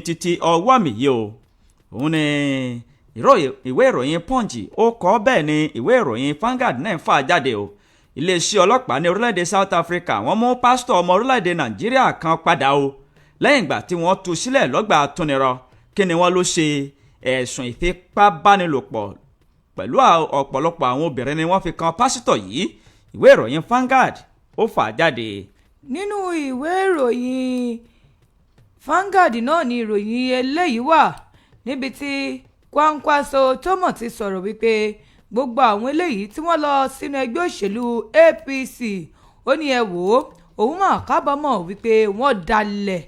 Títí ọwọ́ mi yìí o, òun ni ìwé ìròyìn Punch ó kọ bẹ́ẹ̀ ni ìwé ìròyìn Vanguard náà fà jáde o. Iléeṣẹ́ ọlọ́pàá ní orílẹ̀-èdè South Africa, wọ́n mú pásítọ̀ ọmọ orílẹ̀-èdè Nàìjíríà kan padà o, lẹ́yìn ìgbà tí wọ́n tú sílẹ̀ lọ́gbà túnirọ. Kí ni wọ́n ló ṣe? Ẹ̀sùn ìfipábánilòpọ̀ pẹ̀lú ọ̀pọ̀lọpọ̀ àwọn obìnrin ni wọ́n fi kan pásítọ̀ yìí. Ìwé ìròyìn Vanguard ó fà jáde. Nínú ìwé ìròyìn Vanguard náà ni ìròyìn eléyìí wà, níbi tí Kwankwaso tó mọ̀ ti sọ̀rọ̀ wípé gbogbo àwọn eléyìí tí wọ́n lọ sínú ẹgbẹ́ òṣèlú APC, ó ní ẹ wò ó, òun mà kábàámọ̀ wípé wọ́n dalẹ̀.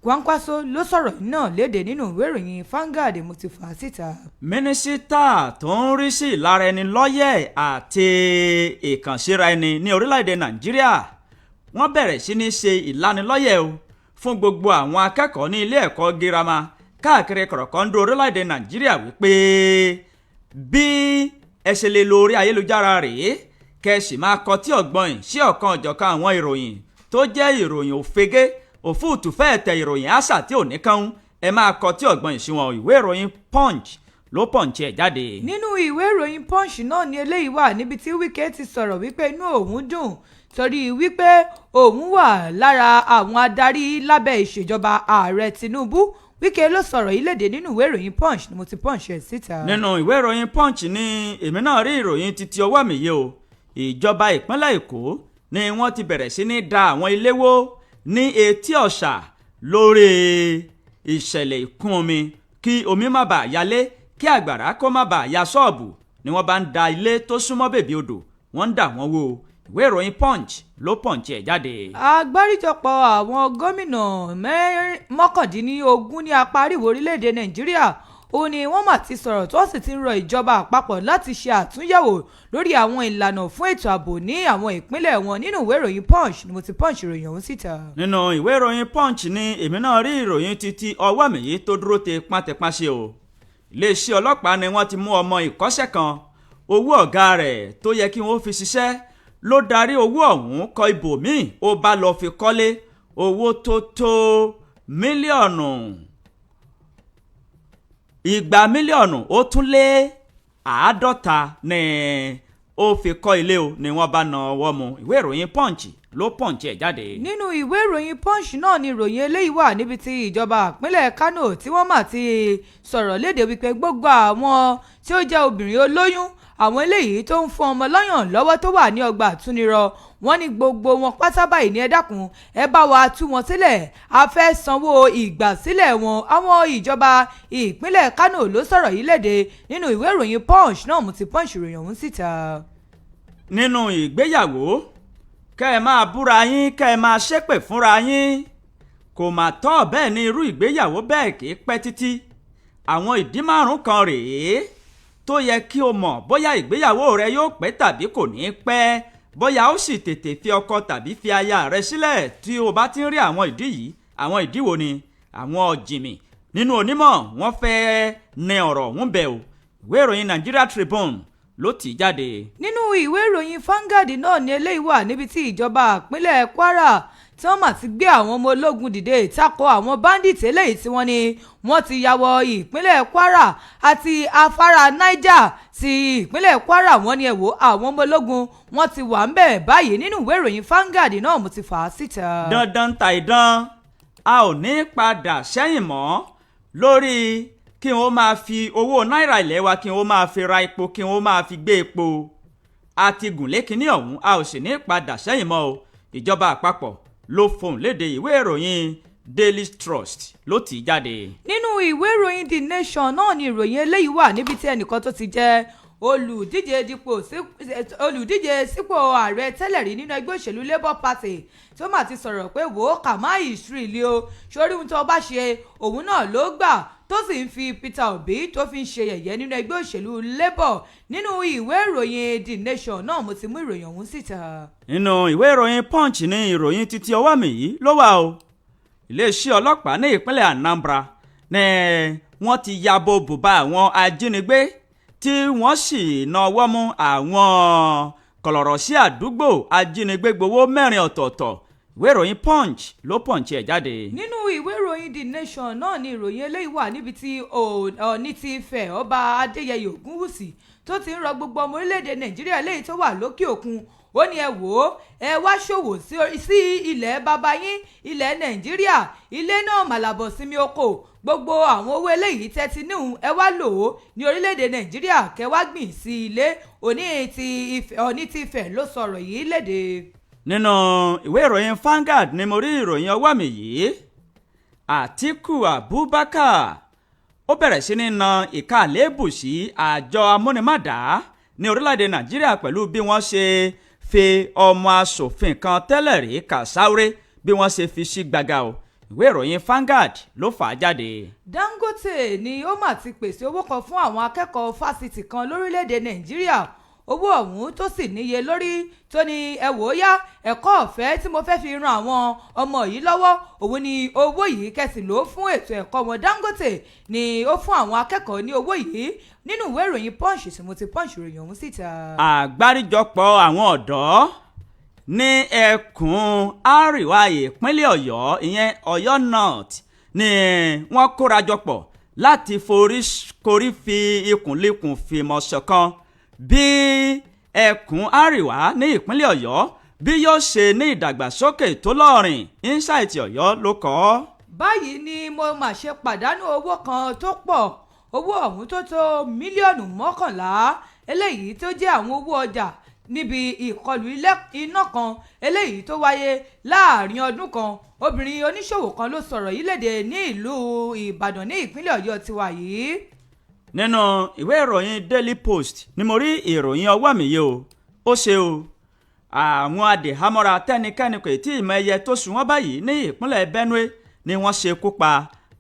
Kwankwaso ló sọ̀rọ̀ náà léde. Nínú ìwé ìròyìn Vanguard mo ti fà á síta. Mínísítà tó ń rí sí ìlara ẹni lọ́yẹ̀ àti ìkànsíra ẹni ní orílẹ̀-èdè Nàìjíríà, wọ́n bẹ̀rẹ̀ sí ní ṣe ìlanilọ́yẹ̀ o fún gbogbo àwọn akẹ́kọ̀ọ́ ní ilé ẹ̀kọ́ girama káàkiri kọ̀rọ̀kọ́ńdó orílẹ̀-èdè Nàìjíríà wípé bí ẹ ṣe lè lo orí ayélujára rèé, kẹ́ ẹ sì máa kọtí ọ̀gbọ́n sí ọ̀kan ọ̀jọ̀kan àwọn ìròyìn tó jẹ́ ìròyìn òfegè, òfúùtù fẹ́ẹ̀ tẹ, ìròyìn àṣà tí ò ní kán, ẹ máa kọtí ọ̀gbọ́n sí wọn. Ìwé ìròyìn Punch ló punch ẹ̀ jáde. Nínú ìwé ìròyìn Punch náà ni eléyìí wà, níbi tí Wike ti sọ̀rọ̀ wípé inú òun dùn torí wípé òun wà lára àwọn adarí lábẹ́ ìṣèjọba Ààrẹ Tinubu. Wike ló sọ̀rọ̀ yìí léde. Nínú ìwé ìròyìn Punch ni mo ti punch ẹ̀ síta. Nínú ìwé ìròyìn Punch ni èmi náà rí ìròyìn títí ọwọ́ mi yìí o. Ìjọba ìpínlẹ̀ Èkó ni wọ́n ti bẹ̀rẹ̀ sí ní da àwọn ilé wó ní etí ọ̀sà lórí ìṣẹ̀lẹ̀ ìkún omi, kí omi má bàa yalé, kí àgbàrá kó má bàa ya ṣọ́ọ̀bù, ni wọ́n bá ń da ilé tó súnmọ́ bèbí odò, wọ́n ń dà wọ́n wó. Ìwé ìròyìn Punch ló punch ẹ̀ jáde. Àgbáríjọpọ̀ àwọn gómìnà 19 ní apá àríwá orílẹ̀-èdè Nàìjíríà, ó ní wọ́n mà ti sọ̀rọ̀, tó sì ti ń rọ ìjọba àpapọ̀ láti ṣe àtúnyẹ̀wò lórí àwọn ìlànà fún ètò ààbò ní àwọn ìpínlẹ̀ wọn. Nínú ìwé ìròyìn Punch ni mo ti punch ìròyìn ọ̀hún síta. Nínú ìwé ìròyìn Punch ni èmi náà rí ìròyìn títí ọwọ́ mi yìí tó dúró te pátẹ́pá ṣe o. Iléeṣẹ́ ọlọ́pàá ni wọ́n ti mú ọmọ ìkọ́ṣẹ́ kan. Owó ọ̀gá rẹ̀ tó yẹ kí wọ́n fi ṣiṣẹ́ ló darí owó ọ̀hún kọ ibòmíì, ó bá lọ fi kọ́lé. Owó tó tó mílíọ̀nù 2 mílíọ̀nù ó tún lé 50 ní ó fi kọ́ ilé o, ni wọ́n bá na ọwọ́ mu. Ìwé ìròyìn Punch ló punch ẹ̀ jáde. Nínú ìwé ìròyìn Punch náà ni ìròyìn eléyìí wà, níbi tí ìjọba ìpínlẹ̀ Kano tí wọ́n mà ti sọ̀rọ̀ léde wípé gbogbo àwọn tí ó jẹ́ obìnrin olóyún, àwọn eléyìí tó ń fún ọmọ lọ́yàn lọ́wọ́ tó wà ní ọgbà àtúnirọ, wọ́n ní gbogbo wọn pátá báyìí ní ẹ dákun, ẹ bá wa tú wọn sílẹ̀, a fẹ́ sanwó ìgbàsílẹ̀ wọn. Àwọn ìjọba ìpínlẹ̀ Kano ló sọ̀rọ̀ yìí léde. Nínú ìwé ìròyìn Punch náà mo ti punch ìròyìn ọ̀hún síta. Nínú ìgbéyàwó, kẹ́ ẹ máa búra yín, kẹ́ ẹ máa ṣépè fúnra yín, kò mà tọ́. Bẹ́ẹ̀ ni irú ìgbéyàwó bẹ́ẹ̀ kì í pẹ́ títí. Àwọn ìdí márùn kan rèé tó yẹ kí o mọ̀ bóyá ìgbéyàwó rẹ yóò pẹ́ tàbí kò ní pẹ́, bóyá ó sì tètè fi ọkọ tàbí fi aya rẹ sílẹ̀ tí o bá ti ń rí àwọn ìdí yìí. Àwọn ìdí wo ni? Àwọn ọ̀jìnmì nínú onímọ̀ wọ́n fẹ́ẹ́ ní ọ̀rọ̀ ọ̀hún bẹ̀ o. Ìwé ìròyìn Nigeria Tribune ló tì í jáde. Nínú ìwé ìròyìn Vanguard náà ni eléyìí wà, níbi tí ìjọba ìpínlẹ̀ Kwara tí wọ́n mà ti gbé àwọn ọmọ ológun dìde ìtakò àwọn bandit eléyìí tí wọ́n ní wọ́n ti ya wọ ìpínlẹ̀ Kwara àti afárá Niger ti ìpínlẹ̀ Kwara. Wọ́n ní ẹ wò, àwọn ọmọ ológun wọ́n ti wà ń bẹ̀ báyìí. Nínú ìwé ìròyìn Vanguard náà mo ti fà á síta. Dandan ta ìdán, a ò ní padà sẹ́yìn mọ́ lórí kí wọ́n máa fi owó náírà ilé wa, kí wọ́n máa fi ra epo, kí wọ́n máa fi gbé epo. A ti gùn lé kinní ọ̀hún, a ò sì ní padà sẹ́yìn mọ́ o. Ìjọba àpapọ̀ ló fohùn léde. Ìwé ìròyìn Daily Trust ló tì í jáde. Nínú ìwé ìròyìn The Nation náà ni ìròyìn eléyìí wà, níbi tí ẹnìkan tó ti jẹ́ olùdíje sípò ààrẹ tẹ́lẹ̀ rí nínú ẹgbẹ́ òṣèlú Labour Party tó mà ti sọ̀rọ̀ pé wò ó, karma is real o, sórí ohun tó bá ṣe òun náà ló gbà, tó sì ń fi Peter Obi tó fi ń ṣe yẹ̀yẹ́ nínú ẹgbẹ́ òṣèlú Labour. Nínú ìwé ìròyìn The Nation náà mo ti mú ìròyìn ọ̀hún síta. Nínú ìwé ìròyìn Punch ní ìròyìn títí ọwọ́ mi yìí ló wà o. Iléeṣẹ́ ọlọ́pàá ní ìpínlẹ̀ Anambra ní wọ́n ti ya bo bùbá àwọn ajínigbé, tí wọ́n sì náwó mú àwọn kọ̀lọ̀rọ̀ sí àdúgbò ajínigbé gbowó mẹ́rin ọ̀tọ̀ọ̀tọ̀. Ìwé ìròyìn Punch ló punch ẹ̀ jáde. Nínú ìwé ìròyìn The Nation náà ni ìròyìn eléyìí wà, níbi tí Ọọ̀ni ti Ifẹ̀, Ọba Adéyẹyè Ògúnwùsì, tó ti ń rọ gbogbo ọmọ orílẹ̀-èdè Nàìjíríà léyìí tó wà lókè òkun. Ó ní, "Ẹ wò ó, ẹ wá ṣòwò sí ilẹ̀ baba yín, ilẹ̀ Nàìjíríà. Ilé náà màlàbọ̀ sinmi oko. Gbogbo àwọn owó eléyìí tẹ́tí níhùn, ẹ wá lò ó ní orílẹ̀-èdè Nàìjíríà, kẹ́ wá gbìn sí ilé." Ọọ̀ni ti Ifẹ̀ ló sọ̀rọ̀ yìí léde. Nínú ìwé ìròyìn Vanguard ni mo rí ìròyìn ọwọ́ mi yìí. Àtíkù Abubakar ó bẹ̀rẹ̀ sí ní na ìka àléébù sí àjọ amúnimádàá ní orílẹ̀-èdè Nàìjíríà pẹ̀lú bí wọ́n ṣe fi ọmọ asòfin kan tẹ́lẹ̀ rí, Kazaure, bí wọ́n ṣe fi sí gbàgà o. Ìwé ìròyìn Vanguard ló fà á jáde. Dangote ni ó mà ti pèsè owó kan fún àwọn akẹ́kọ̀ọ́ fásitì kan lórílẹ̀‐èdè Nàìjíríà, owó ọ̀hún tó sì níye lórí, tó ní, "Ẹ wò ó yá, ẹ̀kọ́ ọ̀fẹ́ tí mo fẹ́ fi ran àwọn ọmọ yìí lọ́wọ́ òun ni owó yìí, kẹsì ló fún ètò ẹ̀kọ́ wọn." Dangote ni ó fún àwọn akẹ́kọ̀ọ́ ní owó yìí. Nínú ìwé ìròyìn Punch tí mo ti punch ìròyìn ọ̀hún síta. Àgbáríjọpọ̀ àwọn ọ̀dọ́ ní ẹkùn àríwá ìpínlẹ̀ Ọ̀yọ́, ìyẹn Ọ̀yọ́ North, ni wọ́n kórajọpọ̀ láti forí korí, fi ikùn likùn fìmọ̀ ṣọ̀kan bí ẹkùn àríwá ní ìpínlẹ̀ Ọ̀yọ́ bí yóò ṣe ní ìdàgbàsókè tó lọ́rìn. Insight Ọ̀yọ́ ló kọ ọ́. Báyìí ni mo mà ṣe pàdánù owó kan tó pọ̀, owó ọ̀hún tó tó mílíọ̀nù 11, eléyìí tó jẹ́ àwọn owó ọjà, níbi ìkọlù iná kan eléyìí tó wáyé láàrin ọdún kan. Obìnrin oníṣòwò kan ló sọ̀rọ̀ yìí léde ní ìlú Ìbàdàn ní ìpínlẹ̀ Ọ̀yọ́ tiwa yìí. Nínú ìwé ìròyìn Daily Post ni mo rí ìròyìn ọwọ́ mi yìí o. Ó ṣe o, àwọn adìhámọ́ra tẹ́nikẹ́ni kò tí ì mọ ẹyẹ tó sùn wọ́n báyìí ní ìpínlẹ̀ Benue ni wọ́n ṣekú pa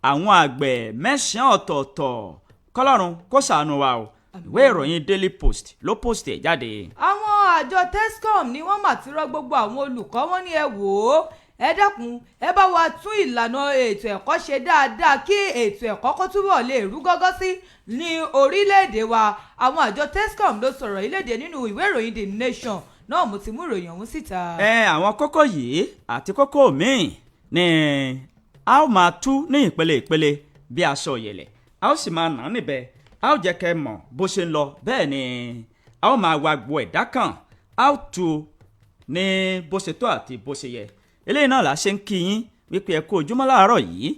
àwọn àgbẹ̀ mẹ́sàn-án ọ̀tọ̀ọ̀tọ̀. Kọ́lọ́run kó ṣàánú wa o. Ìwé ìròyìn Daily Post ló post ẹ̀ jáde. Àwọn àjọ TESCOM ni wọ́n mà ti rọ gbogbo àwọn olùkọ́ wọn ní, "Ẹ wò ó, ẹ dákun, ẹ bá wa tún ìlànà ètò ẹ̀kọ́ ṣe dáadáa kí ètò ẹ̀kọ́ kó túbọ̀ lè rú gọ́gọ́ sí ní orílẹ̀-èdè wa." Àwọn àjọ TESCOM ló sọ̀rọ̀ ìlédè. Nínú ìwé ìròyìn The Nation náà mo ti mú ìròyìn ọ̀hún síta. Ẹ àwọn kókó yìí àti kókó míì ni a ó máa tú ní ìpele ìpele bí aṣọ ọ̀yẹ̀lẹ̀, a ó sì máa nà án níbẹ̀, a ó jẹ́ kẹ́ ẹ mọ̀ bó ṣe ń lọ. Bẹ́ẹ̀ ni a ó máa wá gbo ẹ̀dá kan, a ó tú ní bó ṣe tó àti bó ṣe yẹ. Eléyìí náà la ṣe ń kí yín wípé ẹ kú ojúmọ́ láàárọ̀ yìí,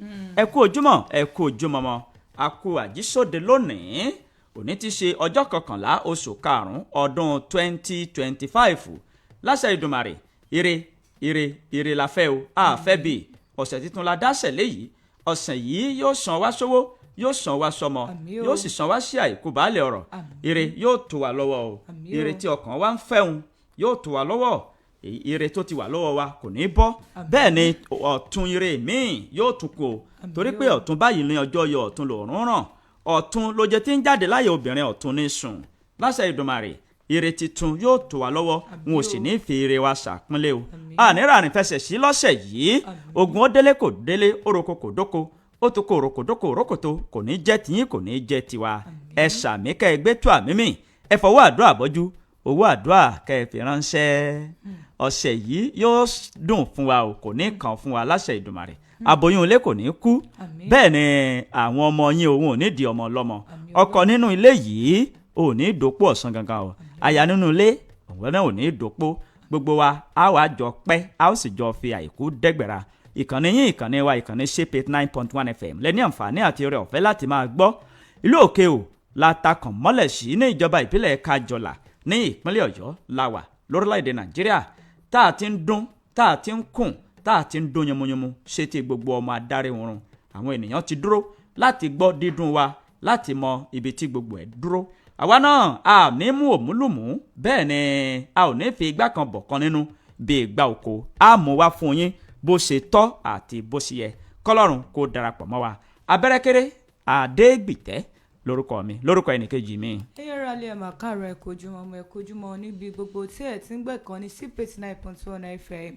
ẹ kú ojúmọ́, ẹ kú ojúmọ́ mọ́, a kú àjísóde lónìí. Òní ti ṣe ọjọ́ 11 oṣù karùn-ún ọdún 2025. Láṣẹ Ìdùmàrè, ire ire ire la fẹ́ o, a fẹ́ bí ọ̀sẹ̀ tuntun la dáṣẹ̀ léyìí. Ọ̀sẹ̀ yìí yóò san wá sówó, yóò san wá sọmọ, Àmín o. yóò sì san wá sí àìkú baálẹ̀ ọ̀rọ̀. Àmín. Ire yóò tó wa lọ́wọ́ o. Àmín o. Ire tí ọkàn wa ń fẹ́hun yóò tó wa lọ́wọ́. Ire tó ti wà lọ́wọ́ wa kò ní bọ́. Bẹ́ẹ̀ ni ọ̀tun ire míì yóò tún kò, torí pé ọ̀tun báyìí ní ọjọ́ yọ, ọ̀tun lòórùn ràn, ọ̀tun lóje tí ń jáde láyé obìnrin, ọ̀tun ní sùn. Láṣẹ Ìdùmarè, ire titun yóò tó wa lọ́wọ́. N ò sì ní fi ire wa ṣàpínlẹ̀ o. Ànírà ní fẹsẹ̀ sí lọ́sẹ̀ yìí. Ogun ó délé kò délé, oroko kò dóko, ó tó kò roko dóko rókòtò, kò ní jẹ́ tiyín, kò ní jẹ́ tiwa. Ẹ ṣàmì kẹ́ ẹ gbé tó àmì mì, ẹ fọwọ́ àdúrà bọ́jú, owó àdúrà kẹ́ ẹ fi ránṣẹ́. Ọ̀sẹ̀ yìí yóò dùn fún wa o, kò ní kàn fún wa láṣẹ Ìdùmarè. Aboyún ilé kò ní kú. Àmín. Bẹ́ẹ̀ ni àwọn ọmọ yín òun ò ní di ọmọ ọlọ́mọ. Àmín. Ọkọ nínú ilé yìí ò ní dòpò ọ̀sán gangan o. Aya nínú ilé òun náà ò ní dòpò. Gbogbo wa á wàá jọ pẹ́, a ó sì jọ fi àìkú dẹ́gbẹ̀ra. Ìkànnì yín, ìkànnì wa, ìkànnì Shape 89.1 FM lẹ́ní àǹfààní àti oore ọ̀fẹ́ láti máa gbọ́. Ìlú Òkè ò la takàn mọ́lẹ̀ sí ní ìjọba ìbílẹ̀ Kájọlà ní ìpínlẹ̀ Ọ̀yọ́ la wà lórílẹ̀‐èdè Nàìjíríà, tá a ti ń dún, tá a ti ń kùn, tá a ti ń dún yomuyomu ṣe ti gbogbo ọmọ adarí oorun. Àwọn ènìyàn ti dúró láti gbọ́ dídùn wa, láti mọ ibi tí gbogbo ẹ̀ dúró. Àwa náà a ní mú òmúlùmú, bẹ́ẹ̀ ni a ò ní fi igbá kan bọ̀ kan nínú bí ìgbà oko. A mú wá fún yín bó ṣe tọ́ àti bó ṣe yẹ. Kọ́lọ́run kó darapọ̀ mọ́ wa. Abẹ́rẹ́kẹ́rẹ́ Adégbìtẹ́ lórúkọ mi, lórúkọ ẹnìkejì mi. Ẹyẹ ra lè mà káàárọ̀, ẹ kú ojúmọ́ ọmọ, ẹ kú ojúmọ́ níbi gbogbo tí ẹ ti ń gbẹ̀kan ní sí 89.1 FM.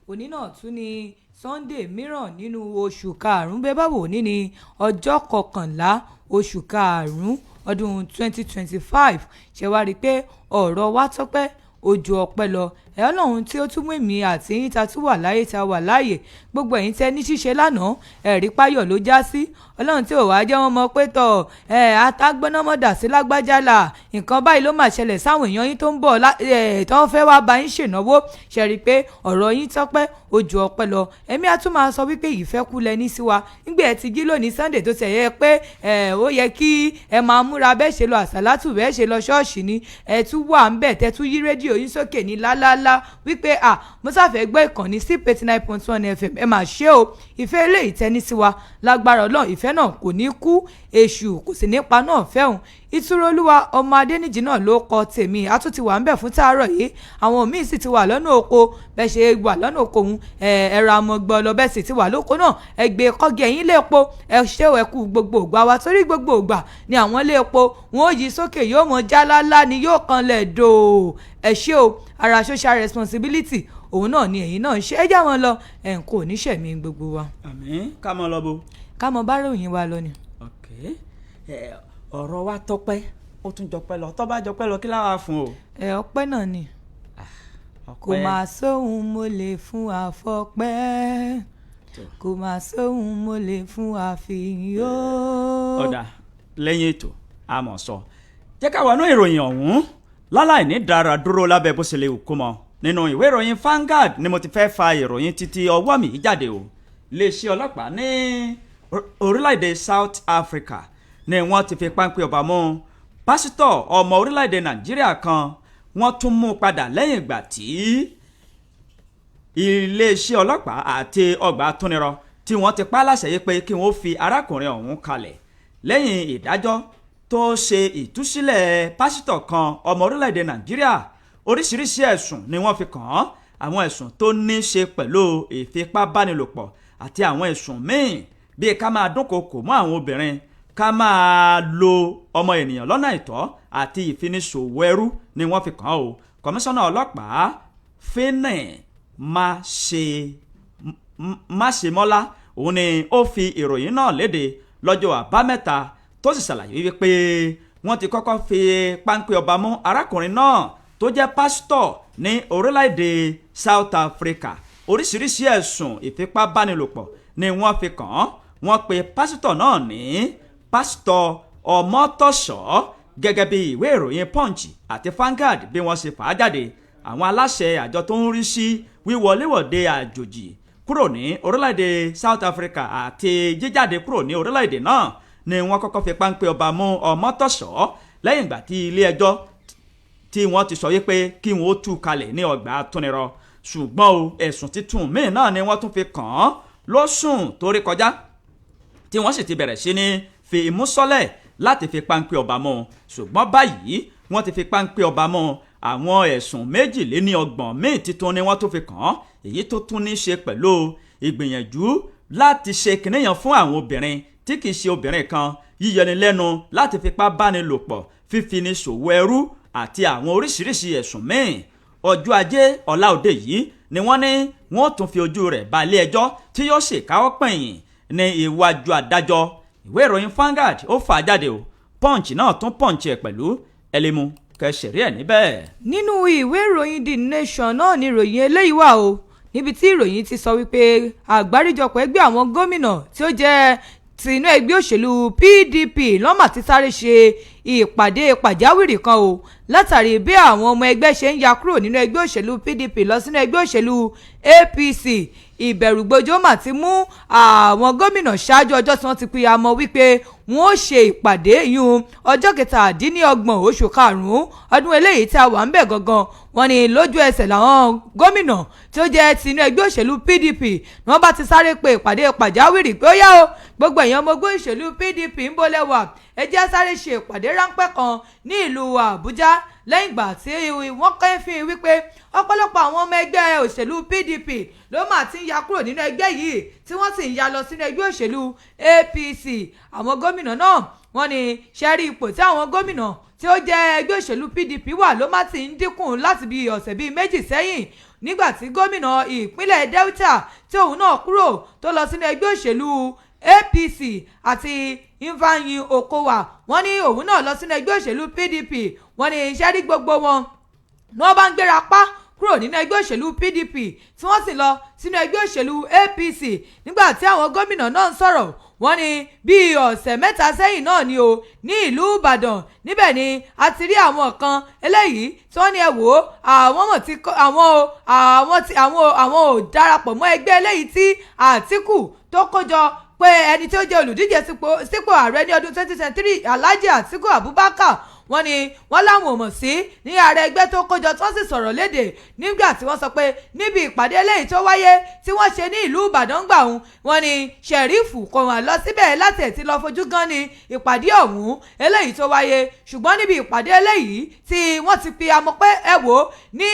Òní náà tún ní Sunday mìíràn nínú oṣù karùn-ún. Bẹ́ẹ̀ bá wò ní ní ọjọ́ 11 oṣù karùn-ún ọdún 2025, ṣe wá rí i pé ọ̀rọ̀ wa tọ́pẹ́ ojú ọpẹ́ lọ. Ẹ Ọlọ́run tí ó tún mú èmi àti yín ta tún wà láyé, ta wà láàyè, gbogbo ẹ̀yin tẹ́ ní ṣíṣe lánàá, ẹ̀rí páyọ̀ ló já sí. Ọlọ́run tí ò wá jẹ́ wọ́n mọ̀ pé tọ̀ ẹ̀ atágbónámọ̀dà sí lágbájá là, nǹkan báyìí ló mà ṣẹlẹ̀ sáwọn èèyàn yín tó ń bọ̀, tó ń fẹ́ wá bá yín ṣènáwó. Ṣe rí i pé ọ̀rọ̀ yín tọ́pẹ́ ojú ọpẹ́ lọ. Ẹ̀mí á tún máa sọ wípé ìfẹ́ kú lẹ ní sí wa nígbà ẹ ti jí lónìí Sunday, tó tẹ̀ yẹ pé ẹ ó yẹ kí ẹ máa múra bẹ́ẹ̀ ṣe lọ àsálátù, bẹ́ẹ̀ ṣe lọ ṣọ́ọ̀ṣì ni, ẹ tún wà ń bẹ̀, tẹ́ tún yí rédíò yín sókè ní lálálá wípé à mo sáfẹ́ gbọ́ ìkànnì sí 89.1 FM. Ẹ máa ṣe o, ìfẹ́ eléyìí tẹ́ ní sí wa, lágbára Ọlọ́run ìfẹ́ náà kò ní kú, èṣù kò sì ní pa náà fẹ́hùn. Ìtúró Olúwa ọmọ Adéníjì náà ló kọ tèmi. A tún ti wà ń bẹ̀ fún tàárọ̀ yìí, àwọn míín sì ti wà lọ́nà oko. Bẹ́ẹ̀ ṣe wà lọ́nà oko òun, ẹ̀rọ amọ̀gbọ́n lọ, bẹ́ẹ̀ sì ti wà lóko náà, ẹ gbé kọ́gì ẹ̀yìn lé epo. Ẹ ṣé ẹ kú gbogbo ògbà wa, torí gbogbo ògbà ni àwọn ilé epo wọn ò yí sókè, yóò mọ jálálá ni yóò kanlẹ̀ dòó. Ẹ ṣé o, ara social responsibility òun náà ni ẹ̀yin náà ń ṣe. Ẹ já wọn lọ, ẹ̀ ń kò ní ṣẹ̀mí gbogbo wa. Àmín. Ká mọ lọ bo. Ká mọ bá ròyìn wa lọ ni. Ok, ọ̀rọ̀ wa tọ́pẹ́, ó tún jọpẹ́ lọ. Tó bá jọpẹ́ lọ, kí láwa fún o? Ẹ ọpẹ́ náà ni kò máa sóhun mo lè fún àfọpẹ́, kò máa sóhun mo lè fún àfihàn ó. Ọ̀dà, lẹ́yìn ètò a mọ̀ sọ. Jẹ́ ká wọnú ìròyìn ọ̀hún láláì ní dára dúró lábẹ́ bó ṣe lè wù kó mọ. Nínú ìwé ìròyìn Vanguard ni mo ti fẹ́ fa ìròyìn títí ọwọ́ mi jáde o. Iléeṣẹ́ ọlọ́pàá ní orílẹ̀-èdè South Africa ni wọ́n ti fi páńpẹ́ ọba mú pásítọ̀ ọmọ orílẹ̀-èdè Nàìjíríà kan. Wọ́n tún mú un padà lẹ́yìn ìgbà tí iléeṣẹ́ ọlọ́pàá àti ọgbà atúnirọ tí wọ́n ti pa á láṣẹ yìí pé kí wọ́n fi arákùnrin ọ̀hún kalẹ̀ lẹ́yìn ìdájọ́ tó ṣe ìtúsílẹ̀ pásítọ̀ kan ọmọ orílẹ̀-èdè Nàìjíríà. Oríṣiríṣi ẹ̀sùn ni wọ́n fi kàn án, àwọn ẹ̀sùn tó ní ṣe pẹ̀lú ìfipábánilòpọ̀ àti àwọn ẹ̀sùn míì bíi ká máa dúnkokò mọ́ àwọn obìnrin, ká máa lo ọmọ ènìyàn lọ́nà àìtọ́ àti ìfiniṣòwò ẹrú ni wọ́n fi kàn án o. Kọmíṣánná ọlọ́pàá Fínì Máṣemọ́lá òun ni ó fi ìròyìn náà léde lọ́jọ́ Àbámẹ́ta, tó sì ṣàlàyé wípé wọ́n ti kọ́kọ́ fi páńpẹ́ ọba mú arákùnrin náà tó jẹ́ pásítọ̀ ní orílẹ̀-èdè South Africa. Oríṣiríṣi ẹ̀sùn ìfipábánilòpọ̀ ni wọ́n fi kàn án. Wọ́n pe pásítọ̀ náà ní Pásítọ̀ Ọmọtọ́ṣọ́, gẹ́gẹ́ bí ìwé ìròyìn Punch àti Vanguard bí wọ́n ṣe fà á jáde. Àwọn aláṣẹ àjọ tó ń rí sí wíwọléwọ̀de àjòjì kúrò ní orílẹ̀-èdè South Africa àti jíjáde kúrò ní orílẹ̀-èdè náà ni wọ́n kọ́kọ́ fi páńpẹ́ ọba mú Ọmọtọ́ṣọ́ lẹ́yìn ìgbà tí ilé ẹjọ́ tí wọ́n ti sọ wípé kí wọ́n ó tú kalẹ̀ ní ọgbà àtúnirọ. Ṣùgbọ́n o, ẹ̀sùn títún míì náà ni wọ́n tún fi kàn án lóṣùn tó rí kọjá, tí wọ́n sì ti bẹ̀rẹ̀ sí ní fi imú sọ́lẹ̀ láti fi páńpẹ́ ọba mú un. Ṣùgbọ́n báyìí wọ́n ti fi páńpẹ́ ọba mú un, àwọn ẹ̀sùn 32 míì titun ni wọ́n tún fi kàn án, èyí tó tún ní ṣe pẹ̀lú ìgbìyànjú láti ṣe kìnìyàn fún àwọn obìnrin tí kìí ṣe obìnrin kan, yíyọni lẹ́nu láti fipá báni lò pọ̀, fífi ni ṣòwò ẹrú àti àwọn oríṣiríṣi ẹ̀sùn míì. Ọjọ́ Ajé ọ̀la òde yìí ni wọ́n ní wọ́n tún fi ojú rẹ̀ ba ilé ẹjọ́ tí yóò sì káwọ́ pẹ̀yìn ní iwájú adájọ́. Ìwé ìròyìn Vanguard ó fà á jáde o, Punch náà tún punch ẹ̀ pẹ̀lú ẹlẹ́mu kẹsẹ̀rí ẹ̀ níbẹ̀. Nínú ìwé ìròyìn The Nation náà ni ìròyìn eléyìí wà o, níbi tí ìròyìn ti sọ wípé àgbáríjọpọ̀ ẹgbẹ́ àwọn gómìnà tí ó jẹ́ ti inú ẹgbẹ́ òṣèlú PDP lọ́mà ti sáré ṣe ìpàdé pàjáwìrì kan o, látàrí bí àwọn ọmọ ẹgbẹ́ ṣe ń ya kúrò nínú ẹgbẹ́ òṣèlú PDP lọ sínú ẹgbẹ́ òṣèlú APC. Ìbẹ̀rùgbojo mà ti mú àwọn gómìnà ṣáájú ọjọ́ tí wọ́n ti pìyàmọ́ wípé wọ́n ó ṣe ìpàdé yún ọjọ́ 27 oṣù karùn-ún ọdún eléyìí tí a wà ń bẹ̀ gangan. Wọ́n ní lójú ẹsẹ̀ làwọn gómìnà tí ó jẹ́ tinú ẹgbẹ́ òṣèlú PDP ni wọ́n bá ti sáré pe ìpàdé pàjáwìrì pé ó yá o, gbogbo èèyàn ọmọ ẹgbẹ́ òṣèlú PDP, ń bọ́lẹ̀ wà, ẹ jẹ́ sáré ṣe ìpàdé ráńpẹ́ kan ní ìlú Àbújá, lẹ́yìn ìgbà tí wọ́n kẹ́fín wípé ọ̀pọ̀lọpọ̀ àwọn ọmọ ẹgbẹ́ òṣèlú PDP ló mà ti ń ya kúrò nínú ẹgbẹ́ yìí, tí wọ́n sì ń ya lọ sínú ẹgbẹ́ òṣèlú APC. Àwọn gómìnà náà, wọ́n ní ṣẹ́rí ipò tí àwọn gómìnà tí ó jẹ́ ẹgbẹ́ òṣèlú PDP wà ló má ti ń dínkù láti bí ọ̀sẹ̀ bíi 2 sẹ́yìn, nígbà tí gómìnà ìpínlẹ̀ Delta tí òun náà kúrò tó lọ sínú ẹgbẹ́ òṣèlú APC, àti Ifeanyi Okowa, wọ́n ní òun náà lọ sínú ẹgbẹ́ òṣèlú PDP. Wọ́n ní iṣẹ́ rí gbogbo wọn ní wọ́n bá ń gbéra pa Kúrò nínú ẹgbẹ́ òṣèlú PDP tí wọ́n sì lọ sínú ẹgbẹ́ òṣèlú APC. Nígbà tí àwọn gómìnà náà ń sọ̀rọ̀, wọ́n ní bíi ọ̀sẹ̀ 3 sẹ́yìn náà ni o, ní ìlú Ìbàdàn níbẹ̀ ni a ti rí àwọn kan eléyìí tí wọ́n ní, ẹ wò ó, àwọn mọ̀ tí àwọn o àwọn tí àwọn àwọn ò darapọ̀ mọ́ ẹgbẹ́ eléyìí tí Àtíkù tó kó jọ, pé ẹni tí ó jẹ́ olùdíje sípò ààrẹ ní ọdún 2023, Alhaji Atiku Abubakar. Wọ́n ní wọ́n láwọn ò mọ̀ sí ní ààrẹ ẹgbẹ́ tó kójọ, tí wọ́n sì sọ̀rọ̀ léde nígbà tí wọ́n sọ pé níbi ìpàdé eléyìí tó wáyé tí wọ́n ṣe ní ìlú Ìbàdàn gbà ọ̀hún, wọ́n ní Sheriff kò wọ́n lọ síbẹ̀ láti ẹ̀ ti lọ fojú gan ni ìpàdé ọ̀hún eléyìí tó wáyé. Ṣùgbọ́n níbi ìpàdé eléyìí tí wọ́n ti fi amọ̀ pé, ẹ wò ó, ní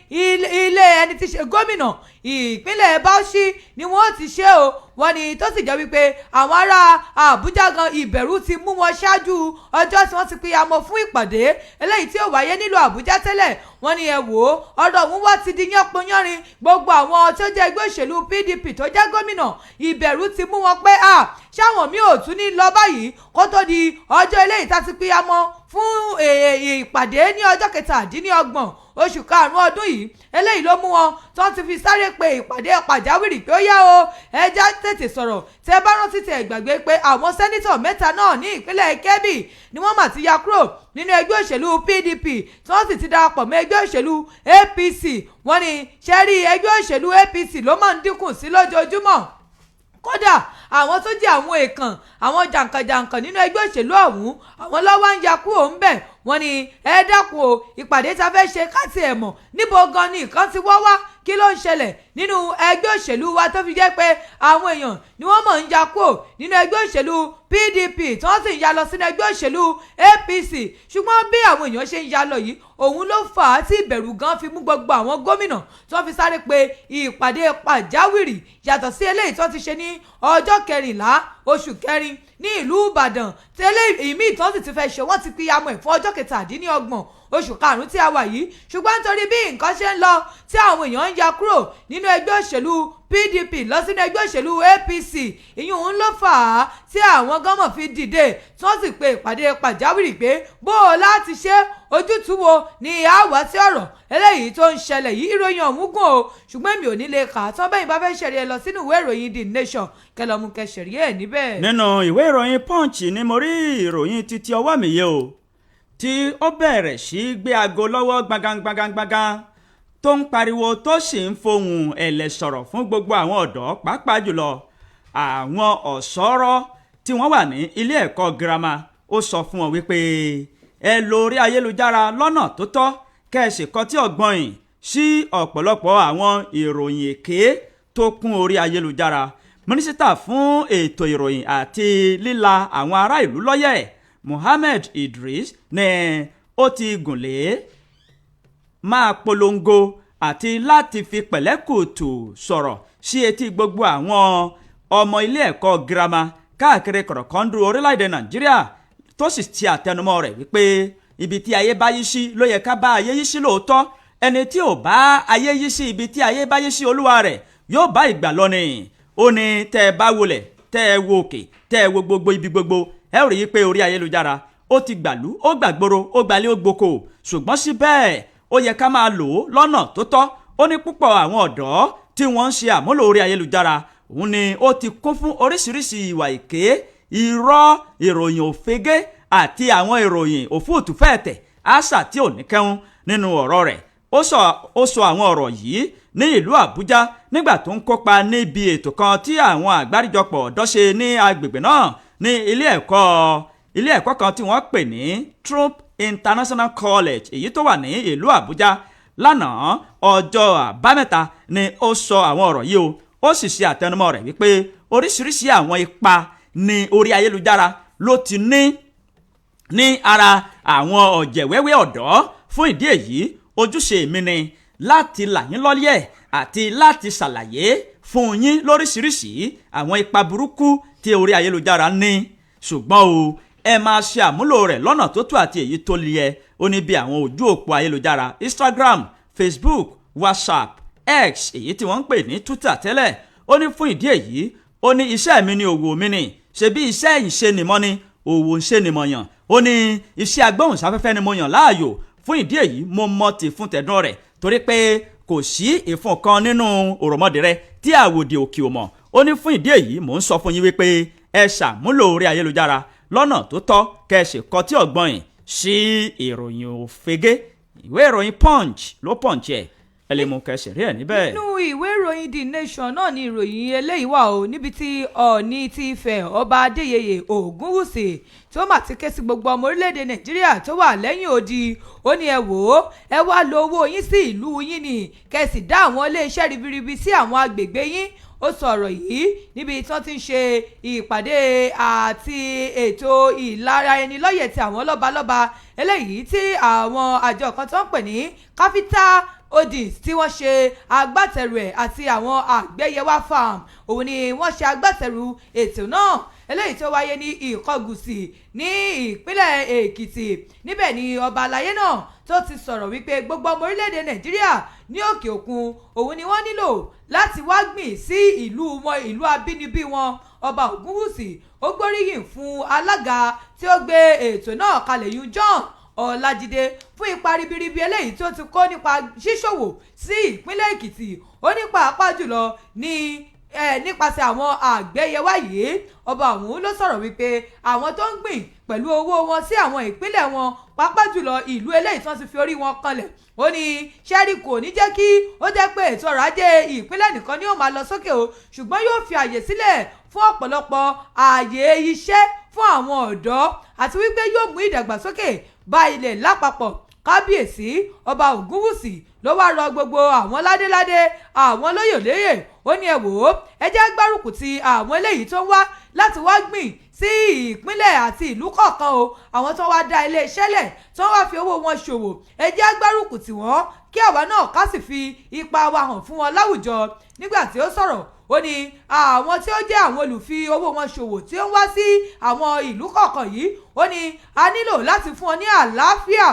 ilé ẹni tí ṣe gómìnà ìpínlẹ̀ Bauchi ni wọ́n ti ṣe o. Wọ́n ní tó sì jẹ́ wípé àwọn ará Àbújá gan, ìbẹ̀rù ti mú wọn ṣáájú ọjọ́ tí wọ́n ti pìyàmọ̀ fún ìpàdé eléyìí tí ó wáyé nílùú Àbújá tẹ́lẹ̀. Wọ́n ní, ẹ wò ó, ọ̀rọ̀ ọ̀hún wá ti di yánpọnyánrin. Gbogbo àwọn tó jẹ́ ẹgbẹ́ òṣèlú PDP tó jẹ́ gómìnà, ìbẹ̀rù ti mú wọn pé à ṣáwọn mi ò tún ní lọ báyìí kó tó di ọjọ́ eléyìí tá ti pìyàmọ̀ fún ìpàdé ní ọjọ́ 27 oṣù karùn-ún ọdún yìí. Eléyìí ló mú wọn tó ti fi sáré pe ìpàdé pàjáwìrì pé ó yá o, ẹja tètè sọ̀rọ̀. Tẹ bá rántí, tẹ gbàgbé pé àwọn senator mẹ́ta náà ní ìpínlẹ̀ Kebbi ni wọ́n mà ti ya kúrò nínú ẹgbẹ́ òṣèlú PDP, tí wọ́n sì ti darapọ̀ mọ́ ẹgbẹ́ òṣèlú APC. Wọ́n ní ṣẹ́rí, ẹgbẹ́ òṣèlú APC ló máa ń dínkù sí lójoojúmọ́. Kódà àwọn tó jẹ́ àwọn èèkàn, àwọn jàǹkànjàǹkàn nínú ẹgbẹ́ òṣèlú ọ̀hún, àwọn lọ́wọ́ ń ya kúrò ń bẹ̀. Wọ́n ní, ẹ dákun o, ìpàdé tá a fẹ́ ṣe, káàtì ẹ̀ mọ̀ níbo gan ni nǹkan ti wọ́ wá, kí ló ń ṣẹlẹ̀ nínú ẹgbẹ́ òṣèlú wa tó fi jẹ́ pé àwọn èèyàn ni wọ́n mọ̀ ń ya kúrò nínú ẹgbẹ́ òṣèlú PDP, tí wọ́n sì ń ya lọ sínú ẹgbẹ́ òṣèlú APC? Ṣùgbọ́n bí àwọn èèyàn ṣe ń ya lọ yìí, òun ló fà á tí ìbẹ̀rù gan fi mú gbogbo àwọn gómìnà tí wọ́n fi sáré pe ìpàdé pàjáwìrì, yàtọ̀ sí eléyìí tí wọ́n ti ṣe ní ọjọ́ 14 oṣù kẹrin ní ìlú Ìbàdàn tẹ́lẹ̀. Ìmí ìtàn sì ti fẹ́ ṣe, wọ́n ti píyamọ̀ ẹ̀ fún ọjọ́ 27 oṣù karùn-ún tí a wà yìí. Ṣùgbọ́n nítorí bí nǹkan ṣe ń lọ, tí àwọn èèyàn ń ya kúrò nínú ẹgbẹ́ òṣèlú PDP lọ sínú ẹgbẹ́ òṣèlú APC, ìyún ń ló fà á tí àwọn gọ́mọ̀ fi dìde, tí wọ́n sì pe ìpàdé pàjáwìrì pé bó o láti ṣe, ojútùú wo ni a wá sí ọ̀rọ̀ eléyìí tó ń ṣẹlẹ̀ yìí. Ìròyìn ọ̀hún gùn o, ṣùgbọ́n èmi ò ní lè kà á tán. Bẹ́ẹ̀ bá fẹ́ ṣẹ̀rí, ẹ lọ sínú ìwé ìròyìn The Nation, kẹlọ́mú kẹsẹ̀rí ẹ̀ níbẹ̀. Nínú ìwé ìròyìn Punch ni mo rí ìròyìn títí ọwọ́ mi yìí o, tí ó bẹ̀rẹ̀ sí gbé aago lọ́wọ́ gbangangbangangangan, tó ń pariwo, tó sì ń fohùn ẹ̀lẹ̀ sọ̀rọ̀ fún gbogbo àwọn ọ̀dọ́, pàápàá jùlọ àwọn ọ̀ṣọ́rọ́ tí wọ́n wà ní ilé ẹ̀kọ́ girama. Ó sọ fún wọn wípé ẹ lo orí ayélujára lọ́nà tó tọ́, kẹ́ ẹ sì kọtí ọ̀gbọ̀n sí ọ̀pọ̀lọpọ̀ àwọn ìròyìn èké tó kún orí ayélujára. Mínísítà fún ètò ìròyìn àti líla àwọn ará ìlú lọ́yẹ̀, Mohammed Idris, ní ó ti gùnlé máa polongo àti láti fi pẹ̀lẹ́kùtù sọ̀rọ̀ sí etí gbogbo àwọn ọmọ ilé ẹ̀kọ́ girama káàkiri kọ̀rọ̀kọ́ndù orílẹ̀-èdè Nàìjíríà, tó sì ti àtẹnumọ́ rẹ̀ wípé ibi tí ayé bá yí sí ló yẹ ká bá ayé yí sí lóòótọ́. Ẹni tí ò bá ayé yí sí ibi tí ayé bá yí sí, olúwa rẹ̀ yóò bá ìgbà lọ ni. Ó ní tẹ́ ẹ bá wọlẹ̀, tẹ́ ẹ wo òkè, tẹ́ ẹ wo gbogbo ibi gbogbo, ẹ rí i pé orí ayélujára ó ti gbàlú, ó gbàgbóró, ó gbalé, ó gboko. Ṣùgbọ́n síbẹ̀, ó yẹ ká máa lò ó lọ́nà tó tọ́. Ó ní púpọ̀ àwọn ọ̀dọ́ tí wọ́n ń ṣe àmúlò orí ayélujára, òun ni ó ti kún fún oríṣiríṣi ìwà èké, irọ́, ìròyìn òfegè àti àwọn ìròyìn òfúùtùfẹ́ẹ̀tẹ̀, àṣà tí ò ní kẹ́hún. Nínú ọ̀rọ̀ rẹ̀, ó sọ àwọn ọ̀rọ̀ yìí ní ìlú Àbújá nígbà tó ń kópa níbi ètò kan tí àwọn àgbáríjọpọ̀ ọ̀dọ́ ṣe ní agbègbè náà, ní ilé ẹ̀kọ́ kan tí wọ́n pè ní Trump International College, èyí tó wà ní ìlú Àbújá lánàá ọjọ́ Àbámẹ́ta ni ó sọ àwọn ọ̀rọ̀ yìí o. Ó sì ṣe àtẹnumọ́ rẹ̀ wípé oríṣiríṣi àwọn ipa ní orí ayélujára ló ti ní ní ara àwọn ọ̀jẹ̀wẹ́wẹ́ ọ̀dọ́. Fún ìdí èyí, ojúṣe mi ni láti là yín lọ́yẹ̀ àti láti ṣàlàyé fún yín lóríṣiríṣi àwọn ipa burúkú tí orí ayélujára ní, ṣùgbọ́n o, ẹ máa ṣe àmúlò rẹ̀ lọ́nà tó tó àti èyí tó yẹ. Ó ní bí àwọn ojú òpó ayélujára Instagram, Facebook, WhatsApp, X, èyí tí wọ́n ń pè ní Twitter tẹ́lẹ̀. Ó ní fún ìdí èyí, ó ní iṣẹ́ mi ni òwò mi ni, ṣebí iṣẹ́ ìṣe nìmọ́ ni òwò ń ṣe nìmọ̀yàn. Ó ní iṣẹ́ agbóhùnsáfẹ́fẹ́ ni mo yàn láàyò. Fún ìdí èyí, mo mọ tì fún tẹ̀dán rẹ̀. Torí pé kò sí ìfun kan nínú òròmọdì rẹ tí àwòdì òkè ò mọ̀. Ó ní fún ìdí èyí, mò ń sọ fún yín wípé ẹ ṣàmúlò orí ayélujára lọ́nà tó tọ́, kẹ́ ẹ sì kọtí ọ̀gbọ́n sí ìròyìn òfegè. Ìwé ìròyìn Punch ló punch ẹ̀, ẹ lè mú kẹsì rí ẹ̀ níbẹ̀. Nínú ìwé ìròyìn The Nation náà ni ìròyìn eléyìí wà o, níbi tí Ọọ̀ni ti Ifẹ̀, Ọba Adéyẹyè Ògúnwùsì, tó mà ti ké sí gbogbo ọmọ orílẹ̀-èdè Nàìjíríà tó wà lẹ́yìn odi. Ó ní, "Ẹ wò ó, ẹ wá lo owó yín sí ìlú yín ni, kẹ́ sì dá àwọn iléeṣẹ́ ribiribi sí àwọn agbègbè yín." Ó sọ ọ̀rọ̀ yìí níbi tí wọ́n ti ń ṣe ìpàdé àti ètò ìlara ẹni lọ́yẹ̀ ti àwọn lọ́balọ́ba, eléyìí tí àwọn àjọ kan tó ń pè ní Capital Holdings tí wọ́n ṣe agbátẹrù ẹ̀, àti àwọn Àgbẹ̀yẹwà Farm, òun ni wọ́n ṣe agbátẹrù ètò náà, eléyìí tó wáyé ní Ìkọgùsì ní ìpínlẹ̀ Èkìtì. Níbẹ̀ ni ọba àlàyé náà tó ti sọ̀rọ̀ wípé gbogbo ọmọ orílẹ̀-èdè Nàìjíríà ní òkè òkun, òun ni wọ́n nílò láti wá gbìn sí ìlú wọn, ìlú abínibí wọn. Ọba Ògúnwùsì ó gbóríyìn fún alága tí ó gbé ètò náà kalẹ̀ yún, John Ọlájídé, fún ipa ribiribi eléyìí tó ti kó nípa ṣíṣòwò sí ìpínlẹ̀ Èkìtì. Ó ní pàápàá jùlọ ní nípasẹ̀ àwọn àgbẹ̀yẹwà yìí. Ọba ọ̀hún ló sọ̀rọ̀ wípé àwọn tó ń gbìn pẹ̀lú owó wọn sí àwọn ìpínlẹ̀ wọn, pàápàá jùlọ ìlú eléyìí tí wọ́n ti fi orí wọn kanlẹ̀, ó ní sẹ́rí kò ní jẹ́ kí ó jẹ́ pé ètò ọrọ̀ ajé ìpínlẹ̀ nìkan ni ó máa lọ sókè o, ṣùgbọ́n yóò fi àyè sílẹ̀ fún ọ̀pọ̀lọpọ̀ ààyè iṣẹ́ fún àwọn ọ̀dọ́, àti wípé yóò mú ìdàgbàsókè bá ilẹ̀ lápapọ̀. Kábíyèsí Ọba Ògúnwùsì ló wá rọ gbogbo àwọn ládéládé, àwọn lóyèlóyè. Ó ní, "Ẹ wò ó, ẹ jẹ́ gbárùkù ti àwọn eléyìí tó ń wá láti wá gbìn sí ìpínlẹ̀ àti ìlú kọ̀ọ̀kan o. Àwọn tó wá dá iléeṣẹ́ lẹ̀, tó wá fi owó wọn ṣòwò, ẹ jẹ́ gbárùkù tì wọ́n, kí àwa náà ká sì fi ipa wa hàn fún wọn láwùjọ." Nígbà tí ó sọ̀rọ̀, ó ní àwọn tí ó jẹ́ àwọn olùfi owó wọn ṣòwò tí ó ń wá sí àwọn ìlú kọ̀ọ̀kan yìí, ó ní a nílò láti fún wọn ní àlàáfíà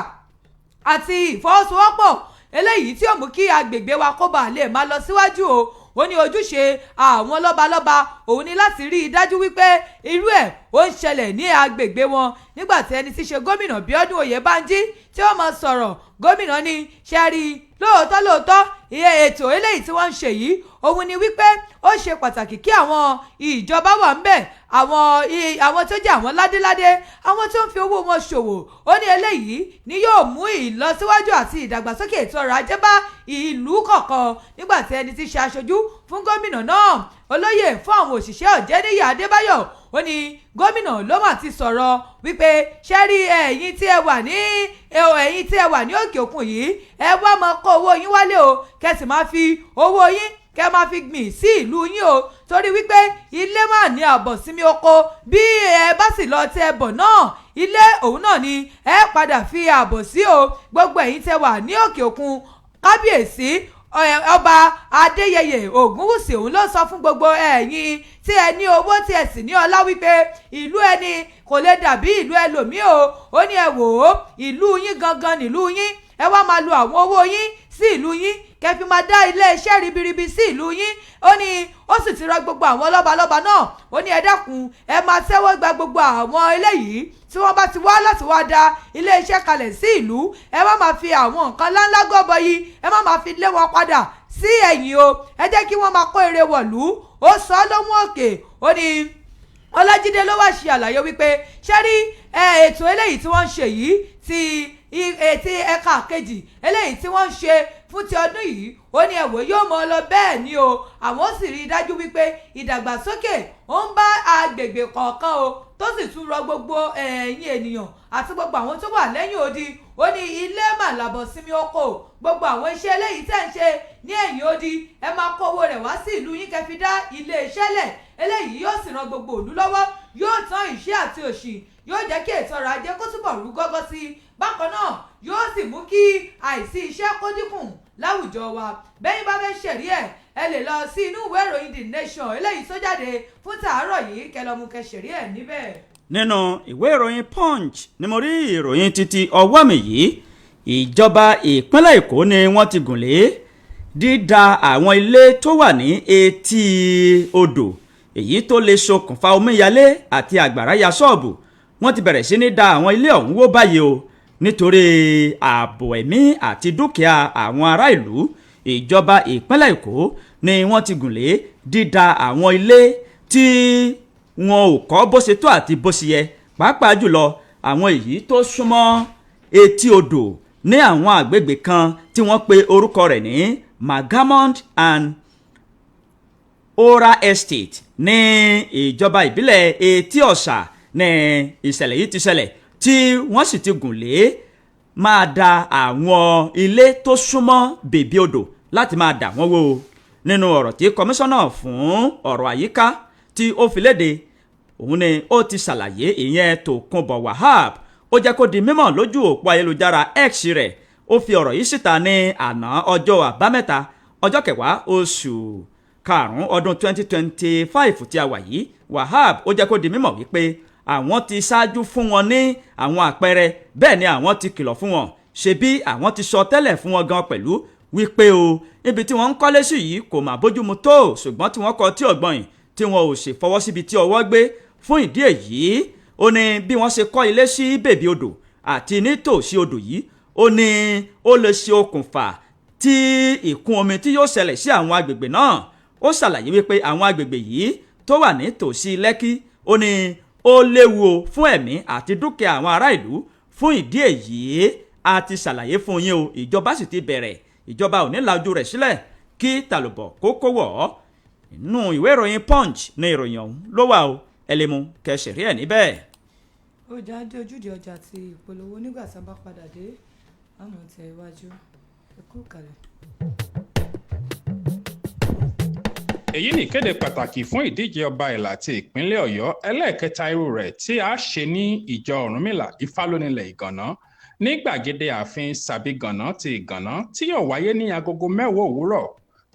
àti ìfọwọ́sowọ́pọ̀ eléyìí tí ó mú kí agbègbè wa kó bàa lè máa lọ síwájú o. Ó ní ojúṣe àwọn lọ́balọ́ba òun ni láti rí i dájú wípé irú ẹ̀ ó ń ṣẹlẹ̀ ní agbègbè wọn. Nígbà tí ẹni tí í ṣe gómìnà Bíọ́dún Oyèbánjí tí ó máa sọ̀rọ̀, gómìnà ní ṣe rí i lóòótọ́ lóòótọ́, ìyẹn ètò eléyìí tí wọ́n ń ṣe yìí, òun ni wípé ó ṣe pàtàkì kí àwọn ìjọba wà ń bẹ̀, àwọn tó jẹ́ àwọn ládéládé, àwọn tó ń fi owó wọn ṣòwò. Ó ní eléyìí ni yóò mú ìlọsíwájú àti ìdàgbàsókè ètò ọrọ̀ ajé bá ìlú kọ̀ọ̀kan. Nígbà tí ẹni tí ṣe aṣojú fún gómìnà náà, olóyè fún àwọn òṣìṣẹ́, Ọ̀jẹ́níyì Adébáyọ̀, ó ní gómìnà ló mà ti sọ̀rọ̀ wípé ṣé rí ẹ̀yin tí ẹ wà ní òkè òkun yìí, ẹ wá máa kó owó yín wálé o, kẹ́ sì máa fi owó yín, kẹ́ máa fi gbìn sí ìlú yín o, torí wípé ilé mà ní àbọ̀ sinmi oko. Bí ẹ bá sì lọ tẹ bọ̀ náà, ilé òun náà ni ẹ padà fi àbọ̀ sí o. Gbogbo ẹ̀yin tẹ wà ní òkè òkun, kábíyèsí Ọba Adéyẹyè Ògúnwùsì òun ló sọ fún gbogbo ẹ̀yin tí ẹ ní owó, tí ẹ sì ní ọlá, wípé ìlú ẹni kò lè dàbí ìlú ẹlòmíì o. Ó ní, ẹ wò ó, ìlú yín gangan nílùú yín. Ẹ wá máa lo àwọn owó yín sí ìlú yín, kẹ́ fi máa dá ilé iṣẹ́ ribiribi sí ìlú yín. Ó ní ó sì ti rọ gbogbo àwọn lọ́balọ́ba náà. Ó ní, ẹ dákun, ẹ máa tẹ́wọ́ gba gbogbo àwọn eléyìí tí wọ́n bá ti wá láti wá dá ilé iṣẹ́ kalẹ̀ sí ìlú. Ẹ má máa fi àwọn nǹkan ńláńlá gọbọi, ẹ má máa fi lé wọn padà sí ẹ̀yìn o. Ẹ jẹ́ kí wọ́n máa kó èrè wọ̀lú. Ó sọ ọ́ lóhùn òkè. Ó ní Ọlájídé ló wá ṣe àlàyé wípé ṣé rí ètò eléyìí tí wọ́n ń ṣe yìí, ti ètí ẹ̀ka kejì eléyìí tí wọ́n ń ṣe fún ti ọdún yìí, ó ní ẹ̀wọ̀ yóò mọ́ ọ lọ bẹ́ẹ̀ ni o. Àwọn ó sì rí i dájú wípé ìdàgbàsókè ó ń bá agbègbè kọ̀ọ̀kan o. Tó sì tún rọ gbogbo ẹ̀yin ènìyàn àti gbogbo àwọn tó wà lẹ́yìn odi. Ó ní ilé mà làbọ̀ sinmi oko. Gbogbo àwọn iṣẹ́ eléyìí tẹ̀ ń ṣe ní ẹ̀yìn odi, ẹ máa kó owó rẹ̀ wá sí ìlú yín, kẹ́ fi dá ilé iṣẹ́ lẹ̀. Eléyìí yóò sì ran gbogbo ìlú lọ́wọ́, yóò tán ìṣẹ́ àti òṣì, yóò jẹ́ kí ètò ọrọ̀ ajé kó túbọ̀ rú gọ́gọ́ sí i. Bákan náà, yóò sì mú kí àìsí iṣẹ́ kó dínkù láwùjọ wa. Bẹ́yìn bá fẹ́ ṣẹ̀rí ẹ̀, ẹ lè lọ sí inú ìwé ìròyìn The Nation eléyìí tó jáde fún tàárọ̀ yìí, kẹlọ́mù kẹṣẹ̀rí ẹ̀ níbẹ̀. Nínú ìwé ìròyìn Punch ni mo rí ìròyìn títí ọwọ́ mi yìí. Ìjọba ìpínlẹ̀ Èkó ni wọ́n ti gùn lé dídá àwọn ilé tó wà ní etí odò, èyí tó lè ṣokùnfà omíyalé àti àgbàrá ya ṣọ́ọ̀bù. Wọ́n ti bẹ̀rẹ̀ sí ní da àwọn ilé ọ̀hún wó báyìí o. Nítorí ààbò ẹ̀mí àti dúkìá àwọn ará ìlú, ìjọba ìpínlẹ̀ Èkó ni wọ́n ti gùn lé dídá àwọn ilé tí wọn ò kọ́ bó ṣe tó àti bó ṣe yẹ, pàápàá jùlọ àwọn èyí tó súnmọ́ etí odò ní àwọn àgbègbè kan tí wọ́n pe orúkọ rẹ̀ ní Magamond and Ora Estate ní ìjọba ìbílẹ̀ Etí Ọ̀sà ní ìṣẹ̀lẹ̀ yìí ti ṣẹlẹ̀, tí wọ́n sì ti gùn lé máa da àwọn ilé tó súnmọ́ bèbí odò láti máa dà wọ́n wó. Nínú ọ̀rọ̀ tí kọmíṣánná fún ọ̀rọ̀ àyíká tí ó fi léde, òun ni ó ti ṣàlàyé, ìyẹn Tòkunbọ̀ Wahab, ó jẹ́ kó di mímọ̀ lójú òpó ayélujára X rẹ̀. Ó fi ọ̀rọ̀ yìí síta ní àná ọjọ́ Àbámẹ́ta, ọjọ́ 10 oṣù 5 ọdún 2025 tí a wà yìí. Wahab ó jẹ́ kó di mímọ̀ wípé àwọn ti ṣáájú fún wọn ní àwọn àpẹẹrẹ, bẹ́ẹ̀ ni àwọn ti kìlọ̀ fún wọn, ṣebí àwọn ti sọ tẹ́lẹ̀ fún wọn gan pẹ̀lú wípé o ibi tí wọ́n ń kọ́lé sí yìí kò mà bójúmu tó, ṣùgbọ́n tí wọ́n kọ tí ọ̀gbọ́n yìí tí wọn ò sì fọwọ́ síbi tí ọwọ́ gbé. Fún ìdí èyí, ó ní bí wọ́n ṣe kọ́ ilé sí bèbí odò àti nítòsí odò yìí, ó ní ó lè ṣe okùnfà tí ìkún omi tí yóò ṣẹlẹ̀ sí àwọn agbègbè náà. Ó ṣàlàyé wípé àwọn agbègbè yìí tó wà nítòsí Lẹ́kí, ó ní ó léwu o fún ẹ̀mí àti dúkìá àwọn ará ìlú. Fún ìdí èyí, a ti ṣàlàyé fún yín o, ìjọba sì ti bẹ̀rẹ̀, ìjọba ò ní la ojú rẹ̀ sílẹ̀ kí tàlùbọ̀ kókó wọ̀ ọ́. Inú ìwé ìròyìn Punch ní ìròyìn ọ̀hún ló wà o, ẹ lè mú kẹsì rí ẹ̀ níbẹ̀. Ó já dé ojúde ọjà àti ìpolówó. Nígbà tá a bá padà dé, àmọ́ tẹ̀ iwájú. Ẹ kú kalẹ̀. Èyí ni ìkéde pàtàkì fún ìdíje Ọba Ìlà ti ìpínlẹ̀ Ọ̀yọ́ ẹlẹ́ẹ̀kẹta irú rẹ̀ tí a ṣe ní ìjọ Ọ̀rúnmìlà Ifálónilẹ̀ Ìgànná ní gbàgede ààfin Sàbígànná ti Ìgànná, tí yóò wáyé ní agogo 10 òwúrọ̀,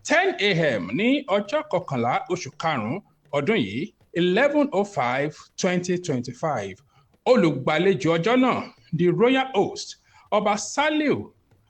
10 a.m., ní ọjọ́ 11 oṣù 5 ọdún yìí, 11/05/2025. Olùgbàlejò ọjọ́ náà, the royal host, Ọba Saliu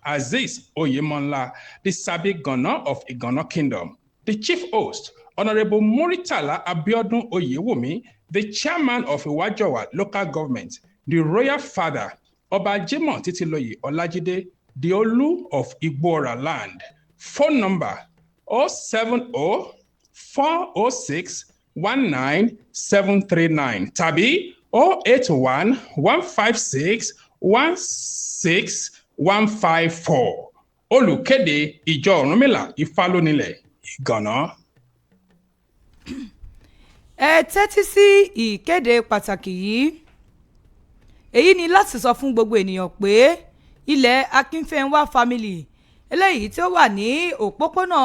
Azeez Oyemonla, the Sàbígànná of Ìgànná Kingdom. The chief host, Honorable Muritala Abiodun Oyewumi, the chairman of Iwajowa Local Government. The royal father, Ọba Jimoh Titiloye Olajide, the Olu of Igbora land. Phone number 070 406 19739 tàbí 081 156 16154. Olùkéde, Ìjọ Ọ̀rúnmìlà Ifálónilẹ̀ Ìgànná. Ẹ tẹ́tí sí ìkéde pàtàkì yìí. Èyí ni láti sọ fún gbogbo ènìyàn pé ilẹ̀ Akínfẹ́ńwá Family eléyìí tí ó wà ní òpópónà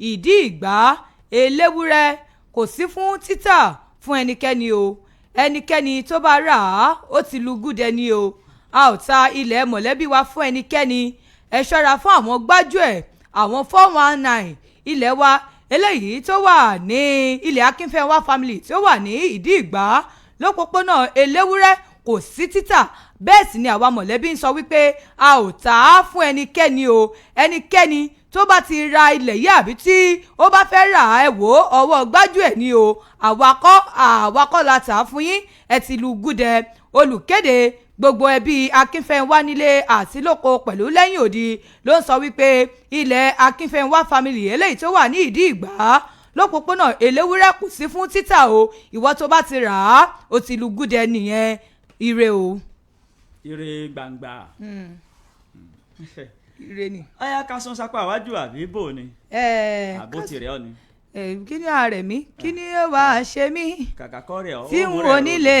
Ìdí Ìgbà Eléwúrẹ́ kò sí fún títà fún ẹnikẹ́ni o. Ẹnikẹ́ni tó bá rà á, ó ti lu gúdẹ ni o. A ò ta ilẹ̀ mọ̀lẹ́bí wa fún ẹnikẹ́ni. Ẹ ṣọ́ra fún àwọn gbájúẹ̀, àwọn 419. Ilẹ̀ wa eléyìí tó wà ní ilẹ̀ Akínfẹ́ńwá Family tí ó wà ní Ìdí Ìgbà lópópónà Eléwúrẹ́ kò sí títà, bẹ́ẹ̀ sì ni àwa mọ̀lẹ́bí ń sọ wípé a ò tà á fún ẹnikẹ́ni o. Ẹnikẹ́ni tó bá ti ra ilẹ̀ yìí àbí tí ó bá fẹ́ rà á, ẹ wò ó, ọwọ́ gbájúẹ̀ ni o. Àwa kọ́, àwa kọ́ la tà á fún yín, ẹ ti lu gúdẹ. Olùkéde, gbogbo ẹbí Akínfẹ́ńwá nílé àti lóko pẹ̀lú lẹ́yìn odi ló ń sọ wípé ilẹ̀ Akínfẹ́ńwá Family eléyìí tó wà ní Ìdí Ìgbà lópòpónà Eléwúrẹ́ kò sí fún títà o. Ìwọ tó bá ti rà á, ó ti lu gúdẹ nìyẹn. Ire o. Ire gbangba. Ire ni. Ọyá, ká sún sápá àwájú àbí bò ni? Ẹ àbó tirẹ̀ ọ ni. Ẹ kí ni ààrẹ mi, kí ni ó wàá ṣe mí Kàkà kọ́ rẹ̀ ọ́ tí ó n mú ò rẹ̀ nílé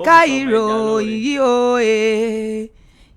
Ó ká fi sọmọ ẹja lóore. ìròyìn yìí o e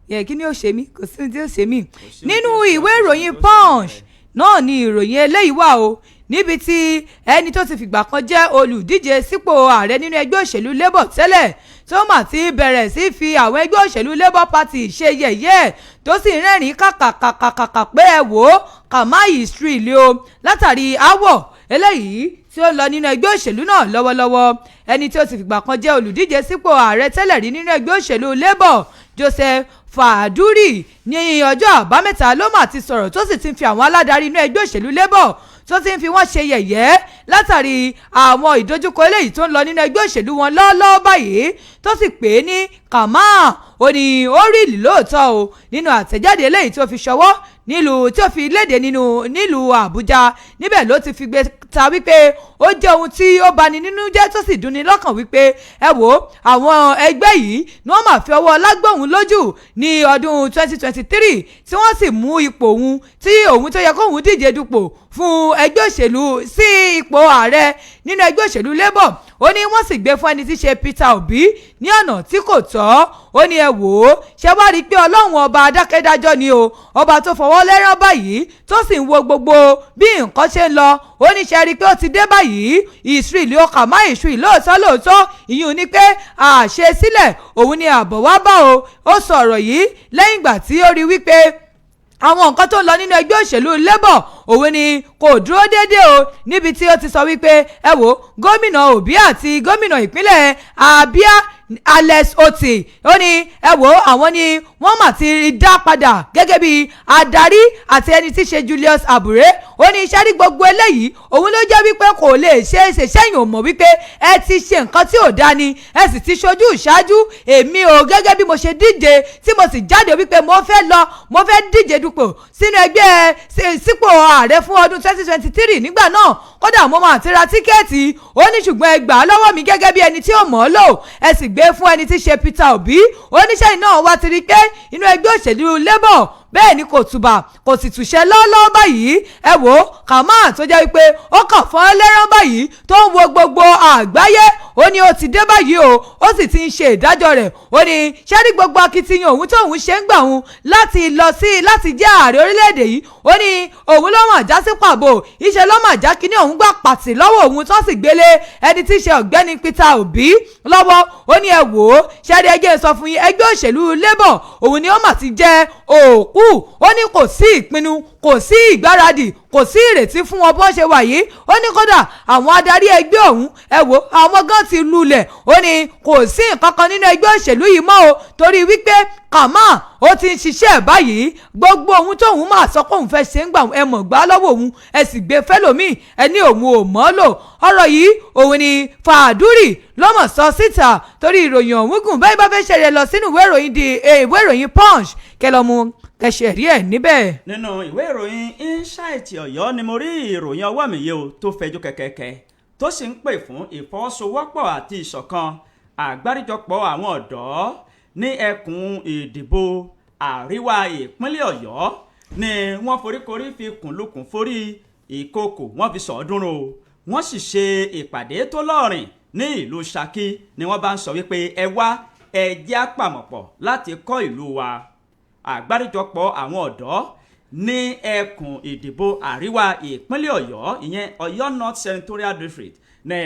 yẹ kí ni ó ṣe mí? Kò sí ohun tí ó ṣe mí. Sí ohun Nínú tí ó ṣe ìwé ọ́, kò sí ìròyìn ohun tí ó ṣe Punch rẹ̀. náà ni ìròyìn eléyìí wà o, níbi tí ẹni tó ti fìgbà kan jẹ́ olùdíje sípò ààrẹ nínú ẹgbẹ́ òṣèlú Labour tẹ́lẹ̀, tó mà ti bẹ̀rẹ̀ sí fi àwọn ẹgbẹ́ òṣèlú Labour Party ṣe yẹ̀yẹ́, tó sì ń rẹ́rìn-ín kàkàkàkàkà pé ẹ wò ó, kàmáyì street lé o, látàrí aáwọ̀ eléyìí tí ó ń lọ nínú ẹgbẹ́ òṣèlú náà lọ́wọ́lọ́wọ́. Ẹni tí ó ti fìgbà kan jẹ́ olùdíje sípò ààrẹ tẹ́lẹ̀ rí nínú ẹgbẹ́ òṣèlú Labour, Joseph Fàdúrì, ní ọjọ́ Àbámẹ́ta ló mà ti sọ̀rọ̀, tó sì ti ń fi àwọn aládarí inú ẹgbẹ́ òṣèlú Labour, tó ti ń fi wọ́n ṣe yẹ̀yẹ́ látàrí àwọn ìdojúkọ eléyìí tó ń lọ nínú ẹgbẹ́ òṣèlú wọn lọ́ọ́lọ́ọ́ báyìí, tó sì pè é ní Kamal, ó ní ó rí ìlú lóòótọ́ o. Nínú àtẹ̀jáde eléyìí tí ó fi ṣọwọ́ nílùú, tí ó fi léde nínú nílùú Àbújá, níbẹ̀ ló ti fi gbé ta wípé ó jẹ́ ohun tí ó bani nínú jẹ́, tó sì dùnni lọ́kàn wípé, ẹ wò ó, àwọn ẹgbẹ́ yìí ni wọ́n máa fi ọwọ́ lágbóhùn lójú ní ọdún 2023, tí wọ́n sì mú ipò òun tí òun tó yẹ kóun díje dupò fún ẹgbẹ́ òṣèlú sí ipò ààrẹ nínú ẹgbẹ́ òṣèlú Labour. Ó ní wọ́n sì gbé fún ẹni tí í ṣe Peter Obi ní ọ̀nà tí kò tọ́. Ó ní, ẹ wò ó, ṣé wá rí i pé Ọlọ́run ọba adákẹ́dájọ́ ni o, ọba tó fọwọ́ lẹ́rán báyìí, tó sì ń wo gbogbo bí nǹkan ṣe ń lọ. Ó ní ṣe rí i pé ó ti dé báyìí, ìṣù ìlú ọkà má ìṣù ìlóòótọ́ lóòótọ́. Ìyún ni pé àṣesílẹ̀ òun ni àbọ̀ wá bá o. Ó sọ ọ̀rọ̀ yìí lẹ́yìn ìgbà tí ó rí wípé àwọn nǹkan tó ń lọ nínú ẹgbẹ́ òṣèlú Labour òun ni kò dúró déédéé o, níbi tí ó ti sọ wípé, ẹ wo, gómìnà Obi àti gómìnà ìpínlẹ̀ Abia, Alex Otti, ó ní, ẹ wo, àwọn ni wọ́n mà ti dá padà gẹ́gẹ́ bí adarí àti ẹni tí í ṣe Julius Abure. Ó ní iṣẹ́ rí gbogbo eléyìí, òun ló jẹ́ wípé kò lè ṣe é ṣe. Sẹ́yìn ò mọ̀ wípé ẹ ti ṣe nǹkan tí ò dáa ni, ẹ sì ti ṣojú ìṣáájú èmi o, gẹ́gẹ́ bí mo ṣe díje tí mo sì jáde wípé mo fẹ́ lọ, mo fẹ́ díje dupò sínú ẹgbẹ́ sípò ààrẹ fún ọdún 2023 nígbà náà. Kódà mo máa ti ra ticket. Ó ní ṣùgbọ́n ẹ gbà á lọ́wọ́ mi gẹ́gẹ́ bí ẹni tí ò mọ̀ ọ́ lò, ẹ sì gbé fún ẹni tí í ṣe Peter Obi. Oníṣẹ́ náà wá ti rí pé inú ẹgbẹ́ òṣèlú Labour bẹ́ẹ̀ ni kò tùbà, kò sì túṣẹ́ lọ́ọ́lọ́ọ́ báyìí. Ẹ wò ó, Kamal tó jẹ́ wípé ó kàn fọ́n lẹ́rán báyìí, tó ń wo gbogbo àgbáyé, ó ní ó ti dé báyìí o, ó sì ti ń ṣe ìdájọ́ rẹ̀. Ó ní ṣẹ́rí gbogbo akitiyan òun tóun ṣe ń gbà òun láti lọ sí láti jẹ́ ààrẹ orílẹ̀-èdè yìí, ó ní òun ló mà já sí pàbó, iṣẹ́ ló mà já kíní òun gbà pàtì lọ́wọ́ òun, tó sì gbélé ẹni tí í ṣe ọ̀gbẹ́ni Peter Obi lọ́wọ́. Ó ní, ẹ wò ó, ṣẹ́rí ẹjẹ́ sọ fún yín, ẹgbẹ́ òṣèlú Labour òun ni ó mà ti jẹ́ òkú. Ó ní kò sí ìpinnu, kò sí ìgbáradì, kò sí ìrètí fún wọn bó ṣe wà yìí. Ó ní kódà àwọn adarí ẹgbẹ́ ọ̀hún, ẹ wò, àwọn gan ti lulẹ̀. Ó ní kò sí nǹkan kan nínú ẹgbẹ́ òṣèlú yìí mọ́ o, torí wípé Kamal ó ti ń ṣiṣẹ́ báyìí. Gbogbo ohun tóun máa sọ pé òun fẹ́ ṣe ń gbà, ẹ mọ̀ gbá lọ́wọ́ òun, ẹ sì gbé fẹ́lòmíì, ẹ ní òun ò mọ́ lò. Ọ̀rọ̀ yìí òun ni Fàdúrì lọ́mọ̀ sọ síta, torí ìròyìn ọ̀hún gùn báyìí. Bá fẹ́ ṣẹlẹ̀, lọ sínú ìwé ìròyìn di ìwé ìròyìn Punch, kẹlọ́mù kẹsẹ̀ rí ẹ̀ níbẹ̀. Nínú ìwé ìròyìn Insight Ọ̀yọ́ ni mo rí ìròyìn ọwọ́ mi yìí o, tó fẹjú kẹ̀kẹ́kẹ́, tó sì ń pè fún ìfọwọ́sowọ́pọ̀ àti ìṣọ̀kan. Àgbáríjọpọ̀ àwọn ọ̀dọ́ ní ẹkùn ìdìbò àríwá ìpínlẹ̀ Ọ̀yọ́ ni wọ́n foríkorí fi kùnlukùn forí ìkòkò, wọ́n fi sọ̀ọ́dúnrún o. Wọ́n sì ṣe ìpàdé tó lọ́rìn ní ìlú Ṣakí, ni wọ́n bá ń sọ wípé, ẹ wá, ẹ jẹ́ á pàmọ̀pọ̀ láti kọ́ ìlú wa. Àgbáríjọpọ̀ àwọn ọ̀dọ́ ní ẹkùn ìdìbò àríwá ìpínlẹ̀ Ọ̀yọ́, ìyẹn Ọ̀yọ́ North Senatorial District, ní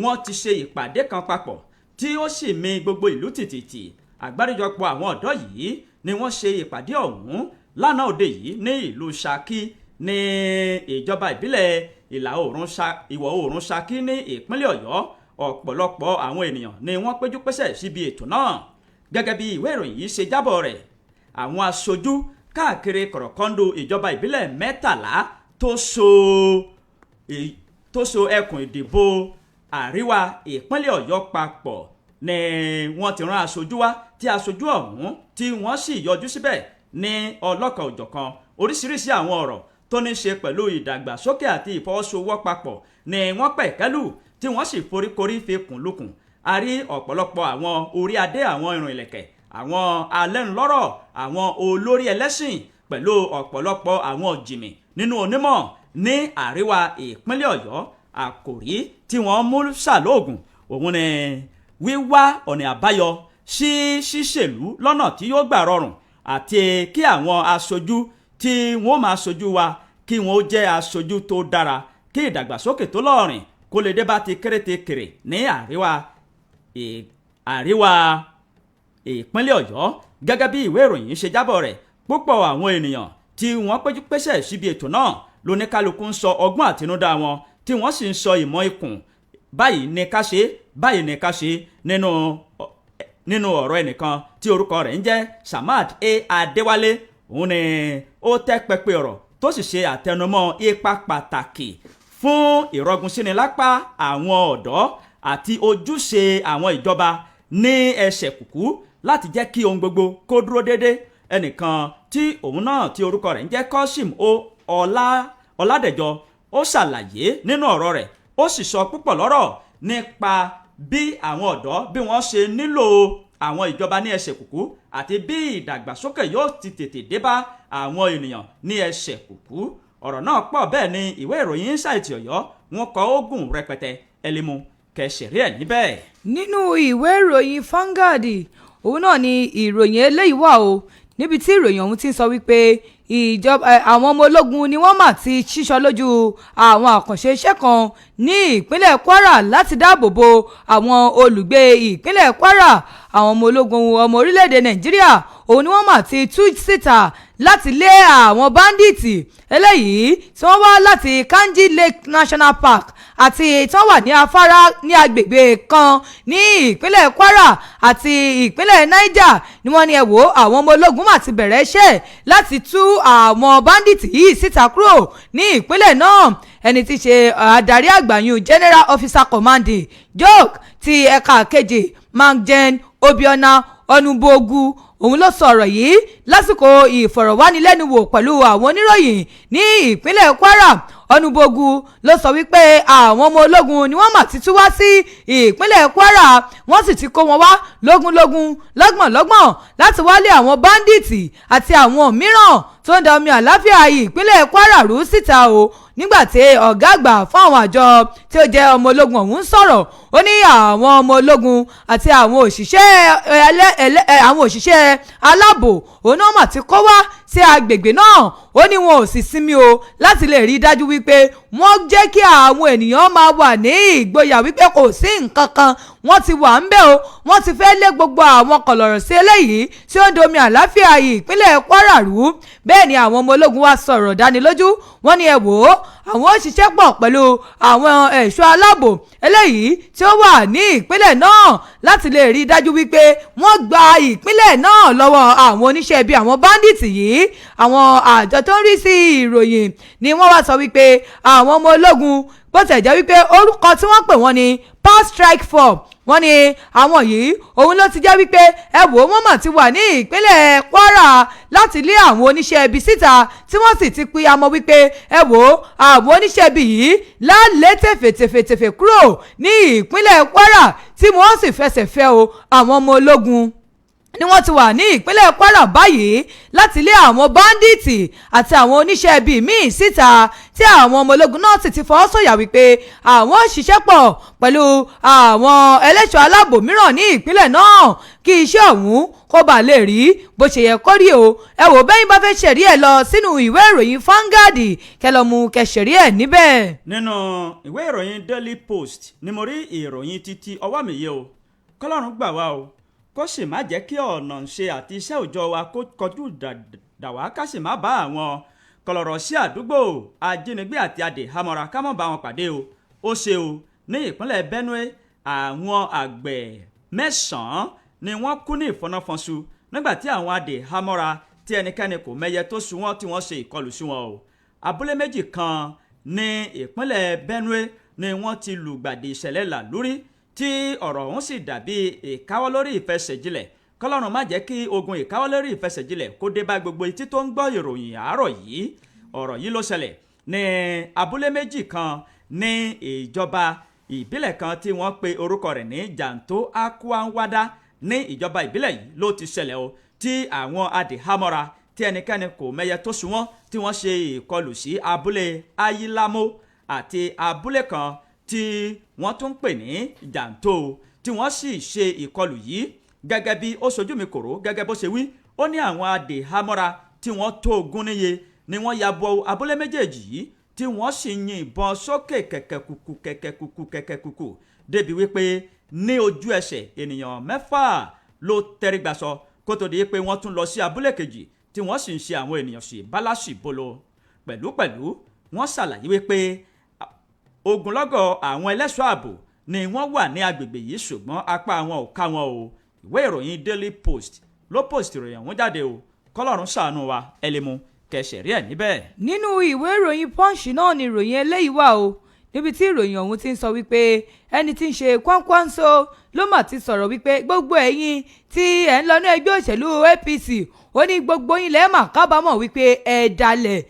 wọ́n ti ṣe ìpàdé kan papọ̀ tí ó sì mì gbogbo ìlú tìtìtì. Àgbáríjọpọ̀ àwọn ọ̀dọ́ yìí ni wọ́n ṣe ìpàdé ọ̀hún lánàá òde yìí ní ìlú Ṣakí, ní ìjọba ìbílẹ̀ ìlà oòrùn ìwọ̀ oòrùn Ṣakí ní ìpínlẹ̀ Ọ̀yọ́. Ọ̀pọ̀lọpọ̀ àwọn ènìyàn ni wọ́n péjú pésẹ̀ síbi ètò náà. Gẹ́gẹ́ bí ìwé ìròyìn yìí ṣe jábọ̀ rẹ̀, àwọn aṣojú káàkiri kọ̀rọ̀kọ́ndù ìjọba ìbílẹ̀ 13 tó so ẹkùn ìdìbò àríwá ìpínlẹ̀ Ọ̀yọ́ papọ̀ ni wọ́n ti rán aṣojú wá, tí aṣojú ọ̀hún tí wọ́n sì yọjú síbẹ̀ ní ọlọ́kan òjọ̀kan. Oríṣiríṣi àwọn ọ̀rọ̀ tó ní ṣe pẹ̀lú ìdàgbàsókè àti ìfọwọ́sowọ́papọ̀ ni wọ́n pẹ̀kẹ́lù, tí wọ́n sì foríkorí fi kùn lukùn. A rí ọ̀pọ̀lọpọ̀ àwọn orí adé, àwọn irun ìlẹ̀kẹ̀, àwọn alẹ́nulọ́rọ̀, àwọn olórí ẹlẹ́sìn, pẹ̀lú ọ̀pọ̀lọpọ̀ àwọn jìmì nínú onímọ̀ ní àríwá ìpínlẹ̀ Ọ̀yọ́. Àkòrí tí wọ́n mú ṣàlóògùn òun ni wíwá ọ̀nà àbáyọ sí ṣíṣèlú lọ́nà tí yóò gbà rọrùn, àti kí àwọn aṣojú tí wọ́n máa ṣojú wa kí wọ́n jẹ́ aṣojú tó dára, kí ìdàgbàsókè tó lọ́rìn kó lè dé bá ti kéréte kèrè ní àríwá ìpínlẹ̀ Ọ̀yọ́. Gẹ́gẹ́ bí ìwé ìròyìn ṣe jábọ̀ rẹ̀, púpọ̀ àwọn ènìyàn tí wọ́n péjú pésẹ̀ síbi ètò náà lóníkálukú ń sọ ọgbọ́n àtinúdá wọn, tí wọ́n sì ń sọ ìmọ̀ ikùn, báyìí ní ká ṣe, báyìí ní ká ṣe. Nínú ọ̀rọ̀ ẹnìkan tí orúkọ rẹ̀ ń jẹ́ Samad A Adéwálé, òun ni ó tẹ́ pẹpẹ ọ̀rọ̀, tó sì ṣe àtẹnumọ́ ipa pàtàkì fún ìrọ̀gùnsínilápá àwọn ọ̀dọ́ àti ojúṣe àwọn ìjọba. ní ẹsẹ̀ kùkú láti jẹ́ kí ohun gbogbo kó dúró déédé. Ẹnìkan tí òun náà tí orúkọ rẹ̀ ń jẹ́ Kọ́sìm o Ọlá Ọládẹ̀jọ, ó ṣàlàyé nínú ọ̀rọ̀ rẹ̀, ó sì sọ púpọ̀ lọ́rọ̀ nípa bí àwọn ọ̀dọ́ bí wọ́n ṣe nílò àwọn ìjọba ní ẹsẹ̀ kùkú àti bí ìdàgbàsókè yóò ti tètè dé bá àwọn ènìyàn ní ẹsẹ̀ kùkú. Ọ̀rọ̀ náà pọ̀, bẹ́ẹ̀ ni ìwé ìròyìn Insight Ọ̀yọ́ wọn kọ ogun rẹpẹtẹ ẹlẹ́mu kẹsẹ̀rí ẹ̀ níbẹ̀. Nínú ìwé ìròyìn Vanguard, òun náà ni ìròyìn eléyìí wà o, níbi tí ìròyìn ọ̀hún ti ń sọ wípé ìjọba, àwọn ọmọ ológun ni wọ́n mà ti ṣíṣọ lójú àwọn àkànṣe iṣẹ́ kan ní ìpínlẹ̀ Kwara láti dáàbò bo àwọn olùgbé ìpínlẹ̀ Kwara. Àwọn ọmọ ológun ọmọ orílẹ̀-èdè Nàìjíríà, òun ni wọ́n mà ti tú síta láti lé àwọn bandits eléyìí tí wọ́n wá láti Kainji Lake National Park àti tí wọ́n wà ní afárá ní agbègbè kan ní ìpínlẹ̀ Kwara àti ìpínlẹ̀ Niger. Ni wọ́n ní, ẹ wò, àwọn ọmọ ológun mà ti bẹ̀rẹ̀ iṣẹ́ láti tú àwọn bandits yìí síta kúrò ní ìpínlẹ̀ náà. Ẹni tí í ṣe adarí àgbà yun, General Officer Commanding JOC ti ẹ̀ka kejì, Maj-Gen Obiora Onubogu, òun ló sọ ọ̀rọ̀ yìí lásìkò ìfọ̀rọ̀wánilẹ́nuwò pẹ̀lú àwọn oníròyìn ní ìpínlẹ̀ Kwara. Onubogu ló sọ wípé àwọn ọmọ ológun ni wọ́n mà ti tú wá sí ìpínlẹ̀ Kwara, wọ́n sì ti kó wọn wá lógúnlógún, lọ́gbọ̀nlọ́gbọ̀n láti wálé àwọn bandits àti àwọn mìíràn tó ń da omi àláfíà ìpínlẹ̀ Kwara rú síta o. Nígbà tí ọ̀gá àgbà fún àwọn àjọ tí ó jẹ́ ọmọ ológun ọ̀hún ń sọ̀rọ̀, ó ní àwọn ọmọ ológun àti àwọn òṣìṣẹ́ aláàbò, òun náà mà ti kó wá sí agbègbè náà. Ó ní wọn ò sì sinmi o láti lè rí i dájú wípé wọ́n jẹ́ kí àwọn ènìyàn máa wà ní ìgboyà wípé kò sí nǹkan kan. Wọ́n ti wà ń bẹ̀ o, wọ́n ti fẹ́ lé gbogbo àwọn kọ̀lọ̀rọ̀ sí eléyìí tí ó ń domi àláfíà ìpínlẹ̀ Kwara rú. Bẹ́ẹ̀ ni àwọn ọmọ ológun wa sọ̀rọ̀ dánilójú. Wọ́n ní, ẹ wò ó, àwọn ó ṣiṣẹ́ pọ̀ pẹ̀lú àwọn ẹ̀ṣọ́ aláàbò eléyìí tí ó wà ní ìpínlẹ̀ náà láti lè rí i dájú wípé wọ́n gba ìpínlẹ̀ náà lọ́wọ́ àwọn oníṣẹ́ ibi, àwọn bandits yìí. Àwọn àjọ tó ń rí sí ìròyìn ni wọ́n wá sọ wípé àwọn ọmọ ológun, bó tẹ̀ jẹ́ wípé orúkọ tí wọ́n pè wọ́n ní Power Strike Four, wọ́n ní àwọn yìí, òun ló ti jẹ́ wípé, ẹ wò ó, wọ́n mà ti wà ní ìpínlẹ̀ Kwara láti lé àwọn oníṣẹ́ ibi síta, tí wọ́n sì ti pìyàmọ́ wípé, ẹ wò ó, àwọn oníṣẹ́ ibi yìí lálẹ́ tẹ̀fẹ̀tẹ̀fẹ̀tẹ̀fẹ̀ kúrò ní ìpínlẹ̀ Kwara, tí wọ́n sì fẹsẹ̀ fẹ́ o. Àwọn ọmọ ológun ni wọ́n ti wà ní ìpínlẹ̀ Kwara báyìí láti lé àwọn bandits àti àwọn oníṣẹ́ ibi míì síta, tí àwọn ọmọ ológun náà sì ti fọwọ́ sọ̀yà wípé àwọn ṣiṣẹ́ pọ̀ pẹ̀lú àwọn ẹlẹ́ṣọ́ aláàbò mìíràn ní ìpínlẹ̀ náà kí iṣẹ́ ọ̀hún kó bàa lè rí bó ṣe yẹ kó rí o. Ẹ wò, bẹ́yìn bá fẹ́ ṣẹ̀rí ẹ̀, lọ sínú ìwé ìròyìn Vanguard, kẹlọ́mù kẹṣẹ̀rí ẹ̀ níbẹ̀. Nínú ìwé ìròyìn Daily Post ni mo rí ìròyìn títí ọwọ́ mi yìí o. Kọ́lọ́run gbà wá o, kó sì má jẹ́ kí ọ̀nà ṣe àti iṣẹ́ òòjọ́ wa kó kọjú dà wá, ká sì má bá àwọn kọlọ̀rọ̀ sí àdúgbò ajínigbé àti adìhámọ́ra, ká má bá wọn pàdé o. Ó ṣe o, ní ìpínlẹ̀ Benue, àwọn àgbẹ̀ mẹ́sàn-án ni wọ́n kú ní ìfọnáfọ́nṣu nígbà tí àwọn adìhámọ́ra tí ẹnikẹ́ni kò mẹ́yẹ tó sú wọn tí wọ́n ṣe ìkọlù sí wọn o. Abúlé méjì kan ní ìpínlẹ̀ Benue ni wọ́n ti lùgbàdì ìṣẹ̀lẹ̀ làlúrí, tí ọ̀rọ̀ ọ̀hún sì dàbí ìkáwọ́lórí ìfẹsẹ̀jilẹ̀. Kọlọ́run má jẹ́ kí ogun ìkáwọ́lórí ìfẹsẹ̀jilẹ̀ kó dé bá gbogbo etí tó ń gbọ́ ìròyìn àárọ̀ yìí. Ọ̀rọ̀ yìí ló ṣẹlẹ̀ ní abúlé méjì kan ní ìjọba ìbílẹ̀ kan tí wọ́n pe orúkọ rẹ̀ ní Jàǹtó Akwanwada. Ní ìjọba ìbílẹ̀ yìí ló ti ṣẹlẹ̀ o, tí àwọn adìhámọ́ra tí ẹnikẹ́ni kò mẹ́yẹ tó sún wọ́n, tí wọ́n ṣe ìkọlù sí abúlé Ayílámó àti abúlé kan tí wọ́n tún ń pè ní Jàǹtó, tí wọ́n sì ṣe ìkọlù yìí. Gẹ́gẹ́ bí ó ṣojú mi kòró, gẹ́gẹ́ bó ṣe wí, ó ní àwọn adìhámọ́ra tí wọ́n tó 20 níye ni wọ́n ya bo abúlé méjèèjì yìí, tí wọ́n sì yin ìbọn sókè kẹ̀kẹ́ kùkù kẹ̀kẹ́ kùkù kẹ̀kẹ́ kùkù, débi wípé ní ojú ẹsẹ̀ ènìyàn mẹ́fà ló tẹrígbàsọ, kó tó di pé wọ́n tún lọ sí abúlé kejì tí wọ́n sì ń ṣe àwọn ènìyàn sí bálásì bolo. Pẹ̀lúpẹ̀lú, wọ́n ṣàlàyé wípé ogunlọ́gọ̀ àwọn ẹlẹ́ṣọ́ ààbò ni wọ́n wà ní agbègbè yìí, ṣùgbọ́n apá wọn ò ká wọn o. Ìwé ìròyìn Daily Post ló post ìròyìn ọ̀hún jáde o. Kọ́lọ́run ṣàánú wa. Ẹ lè mú kẹsẹ̀ rí ẹ̀ níbẹ̀. Nínú ìwé ìròyìn Punch náà ni ìròyìn eléyìí wà o. Níbi tí ìròyìn ọ̀hún ti ń sọ wípé ẹni tí ń ṣe Kwankwanso ló mà ti sọ̀rọ̀ wípé gbogbo ẹ̀yin tí ẹ̀ ń lọ ní ẹgbẹ́ òṣèlú APC, ó ní gbogbo yín lẹ́ẹ̀ mà kábàámọ̀ wípé ẹ̀ dalẹ̀.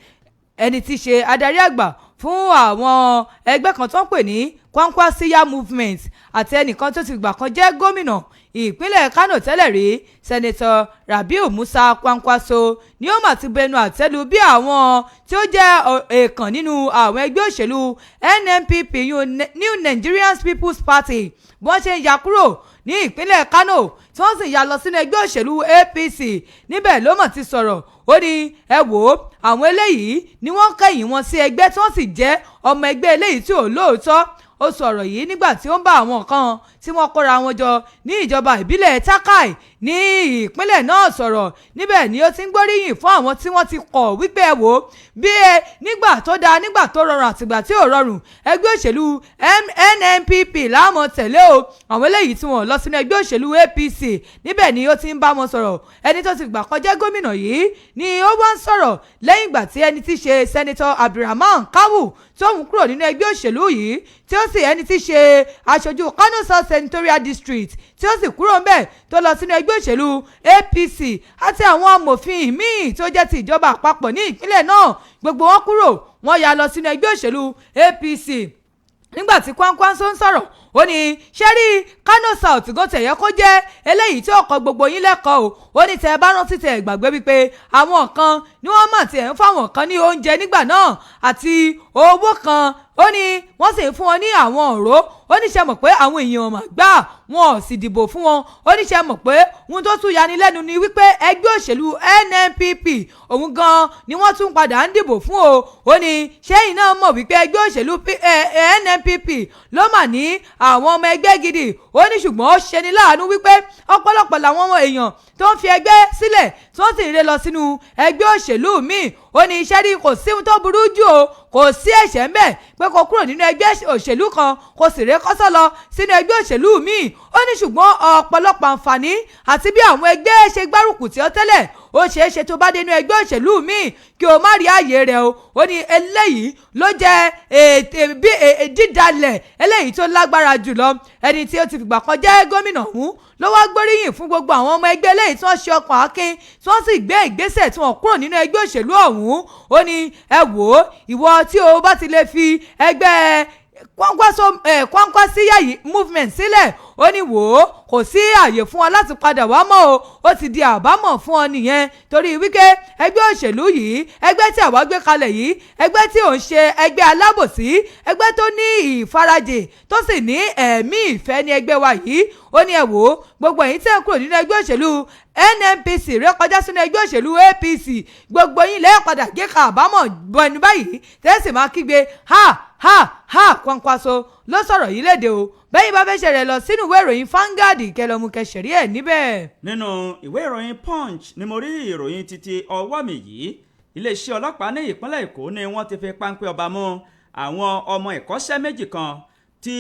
Ẹni tí í ṣe adarí àgbà fún àwọn ẹgbẹ́ kan tó ń pè ní Kwankwasiya Movement àti ẹnìkan tó ti gbà kan jẹ́ gómìnà ìpínlẹ̀ Kánò tẹ́lẹ̀ rí, Senator Rabiu Musa Kwankwaso, ni ó mà ti bẹnu àtẹ́lu bí àwọn tí ó jẹ́ èèkàn nínú àwọn ẹgbẹ́ òṣèlú NNPP, New Nigerian People's Party, bí wọ́n ṣe ń ya kúrò ní ìpínlẹ̀ Kánò tí wọ́n sì ya lọ sínú ẹgbẹ́ òṣèlú APC. Níbẹ̀ ló mọ̀ ti sọ̀rọ̀, ó ní ẹ wò ó, àwọn eléyìí ni wọ́n kẹ́yìn wọn sí ẹgbẹ́ tí wọ́n sì jẹ́ ọmọ ẹgbẹ́ eléyìí tí ò lóòótọ́. Ó sọ̀rọ̀ yìí nígbà tí ó ń bá àwọn kan tí wọ́n kóra wọn jọ ní ìjọba ìbílẹ̀ Takai ní ìpínlẹ̀ náà sọ̀rọ̀. Níbẹ̀ ni ó ti ń gbóríyìn fún àwọn tí wọ́n ti kọ̀ wípé ẹ wò ó, bí ẹ nígbà tó dáa, nígbà tó rọrùn àtìgbà tí ò rọrùn, ẹgbẹ́ òṣèlú NNPP láàmú tẹ̀lé o, àwọn eléyìí tí wọ́n lọ sínú ẹgbẹ́ òṣèlú APC. Níbẹ̀ ni ó ti ń bá wọn sọ̀rọ̀. Ẹni tó ti gbà kọjá gómìnà yìí ni ó wá ń sọ̀rọ̀ lẹ́yìn ìgbà tí ẹni tí ṣe Senator Abdulrahman Kawu tóun kúrò nínú ẹgbẹ́ òṣèlú yìí, tí ó sì ẹni tí ṣe aṣojú Kano South Senatorial District, tí ó sì kúrò ńbẹ̀ tó lọ sínú ẹgbẹ́ òṣèlú APC, àti àwọn amòfin míì tó jẹ́ ti ìjọba àpapọ̀ ní ìpínlẹ̀ náà, gbogbo wọn kúrò, wọ́n ya lọ sínú ẹgbẹ́ òṣèlú APC. Nígbà tí Kwankwanso ń sọ̀rọ̀, ó ní ṣẹ́rí Kano South gan tẹ̀yẹ́ kó jẹ́ eléyìí tí ọkọ̀ gbogbo yín lẹ́kọ̀ọ́ o. Ó ní tẹ́ ẹ bá rántí, tẹ́ ẹ gbàgbé wípé àwọn kan ni wọ́n mọ̀ tí ẹ̀ ń fáwọn kan ní oúnjẹ nígbà náà àti owó kan, ó ní wọ́n sì ń fún wọn ní àwọn ọ̀rọ̀. Ó ní ṣe mọ̀ pé àwọn èèyàn mà gbà, wọn ò sì dìbò fún wọn. Ó ní ṣe mọ̀ pé ohun tó tún yani lẹ́nu ni wípé ẹgbẹ́ òṣèlú NNPP òun gan ni wọ́n tún padà ń dìbò fún o. Ó ní ṣẹ́yìn náà mọ̀ wípé ẹgbẹ́ òṣèlú NNPP ló mà ní àwọn ọmọ ẹgbẹ́ gidi. Ó ní ṣùgbọ́n ó ṣeni láàánú wípé ọ̀pọ̀lọpọ̀ làwọn ọmọ èèyàn tó ń fi ẹgbẹ́ sílẹ̀ tí wọ́n sì ń ré lọ sínú ẹgbẹ́ òṣèlú míì. Ó ní iṣẹ́ rí, kò sí ohun tó burú jù o, kò sí ẹ̀ṣẹ̀ ńbẹ̀ pé kó kúrò nínú ẹgbẹ́ òṣèlú kan kó sì ré kọ́sọ́ lọ sínú ẹgbẹ́ òṣèlú míì. Ó ní ṣùgbọ́n ọ̀pọ̀lọpọ̀ àǹfààní àti bí àwọn ẹgbẹ́ ṣe gbárùkù tí ó tẹ́lẹ̀, ó ṣeé ṣe tó bá dénú ẹgbẹ́ òṣèlú míì kí o má rí ààyè rẹ̀ o. Ó ní eléyìí ló jẹ́ bí dídalẹ̀ eléyìí tó lágbára jùlọ. Ẹni tí ó ti fìgbà kan jẹ́ gómìnà ọ̀hún ló wá gbóríyìn fún gbogbo àwọn ọmọ ẹgbẹ́ eléyìí tí wọ́n ṣe ọkàn akin, tí wọ́n sì gbé ìgbésẹ̀ tí wọ́n kúrò nínú ẹgbẹ́ òṣèlú ọ̀hún. Ó ní ẹ wò ó, ìwọ tí o bá ti lè fi ẹgbẹ́ Kwankwasiyya yìí movement sílẹ̀, ó ní wò ó, kò sí àyè fún ọ láti padà wá mọ́ o, ó ti di àbámọ̀ fún ọ nìyẹn, torí wípé ẹgbẹ́ òṣèlú yìí, ẹgbẹ́ tí àwa gbé kalẹ̀ yìí, ẹgbẹ́ tí ò ń ṣe ẹgbẹ́ alábòsí, ẹgbẹ́ tó ní ìfarajìn tó sì ní ẹ̀mí ìfẹ́ ní ẹgbẹ́ wa yìí. Ó ní ẹ wò ó, gbogbo ẹ̀yin tẹ́ ń kúrò nínú ẹgbẹ́ òṣèlú NNPC rékọjá sínú ẹgbẹ́ òṣèlú APC, gbogbo yín lẹ́yìn padà gé ka àbámọ̀ bọnu báyìí, tẹ́sí máa kígbe ha ha ha. Kwankwaso ló sọ̀rọ̀ yìí léde o. Bẹ́yìn bá fẹ́ ṣẹlẹ̀, lọ sínú ìwé ìròyìn Vanguard kẹlọ́mù kẹsẹ̀rí ẹ̀ níbẹ̀. Nínú ìwé ìròyìn Punch ni mo rí ìròyìn títí ọwọ́ mi yìí. Iléeṣẹ́ ọlọ́pàá ní ìpínlẹ̀ Èkó ni wọ́n ti fi páńpẹ́ ọba mú àwọn ọmọ ìkọ́ṣẹ́ méjì kan tí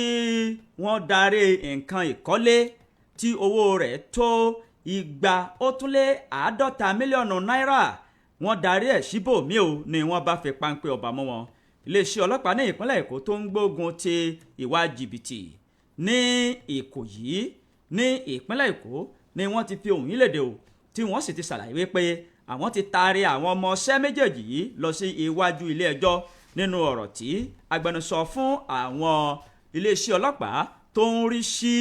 wọ́n darí nǹkan ìkọ́lé tí owó rẹ̀ tó 250 mílíọ̀nù náírà. Wọ́n darí ẹ̀ síbòmíì o, ni wọ́n bá fi páńpẹ́ ọba mú wọn. Iléeṣẹ́ ọlọ́pàá ní ìpínlẹ̀ Èkó tó ń gbógun ti ìwà jìbìtì ní Ìkòyí ní ìpínlẹ̀ Èkó ni wọ́n ti fi ohùn yìí léde o, tí wọ́n sì ti ṣàlàyé wípé àwọn ti taari àwọn ọmọọṣẹ́ méjèèjì yìí lọ sí iwájú ilé ẹjọ́. Nínú ọ̀rọ̀ tí agbẹnusọ fún àwọn iléeṣẹ́ ọlọ́pàá tó ń rí sí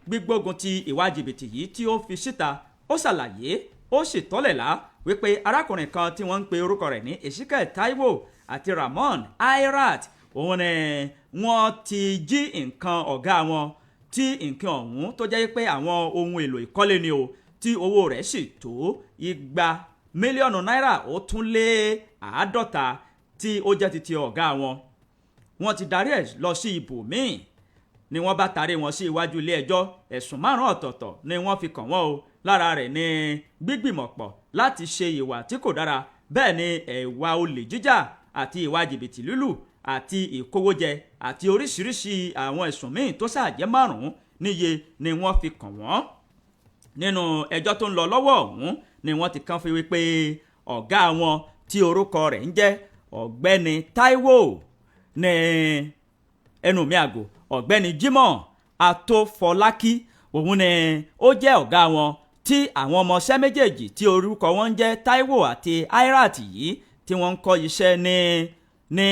gbígbógun ti ìwà jìbìtì yìí tí ó fi síta, ó ṣàlàyé, ó sì tọ́lẹ̀lá wípé arákùnrin kan tí wọ́n ń pe orúkọ rẹ̀ ní Ezekiel Taiwo àti Ramon Airat, òun ni wọ́n ti jí nǹkan ọ̀gá wọn, tí nǹkan ọ̀hún tó jẹ́ pé àwọn ohun èlò ìkọ́lé ni o, tí owó rẹ̀ sì tó 250 mílíọ̀nù náírà ó tún lé tí ó jẹ́ ti ti ọ̀gá wọn. Wọ́n ti darí ẹ̀ lọ sí ibòmíì ni wọ́n bá tarí wọn sí iwájú ilé ẹjọ́. Ẹ̀sùn márùn ọ̀tọ̀ọ̀tọ̀ ni wọ́n fi kàn wọ́n o. Lára rẹ̀ ni gbígbìmọ̀pọ̀ láti ṣe ìwà tí kò dára, bẹ́ẹ̀ ni ìwà olè jíjà àti ìwà jìbìtì lílù àti ìkówójẹ àti oríṣiríṣi àwọn ẹ̀sùn míì tó ṣàjẹ́ márùn-ún níye ni wọ́n fi kàn wọ́n. Nínú ẹjọ́ tó ń lọ lọ́wọ́ ọ̀hún ni wọ́n ti kàn fi wípé ọ̀gá wọn tí orúkọ rẹ̀ ń jẹ́ Ọ̀gbẹ́ni Táíwò ní Ẹnu mi àgò, ọ̀gbẹ́ni Jimoh Atófọlákí òun ni ó jẹ́ ọ̀gá wọn, tí àwọn ọmọọṣẹ́ méjèèjì tí orúkọ wọn ń jẹ́ Taiwo àti Airat yìí tí wọ́n ń kọ́ iṣẹ́ ní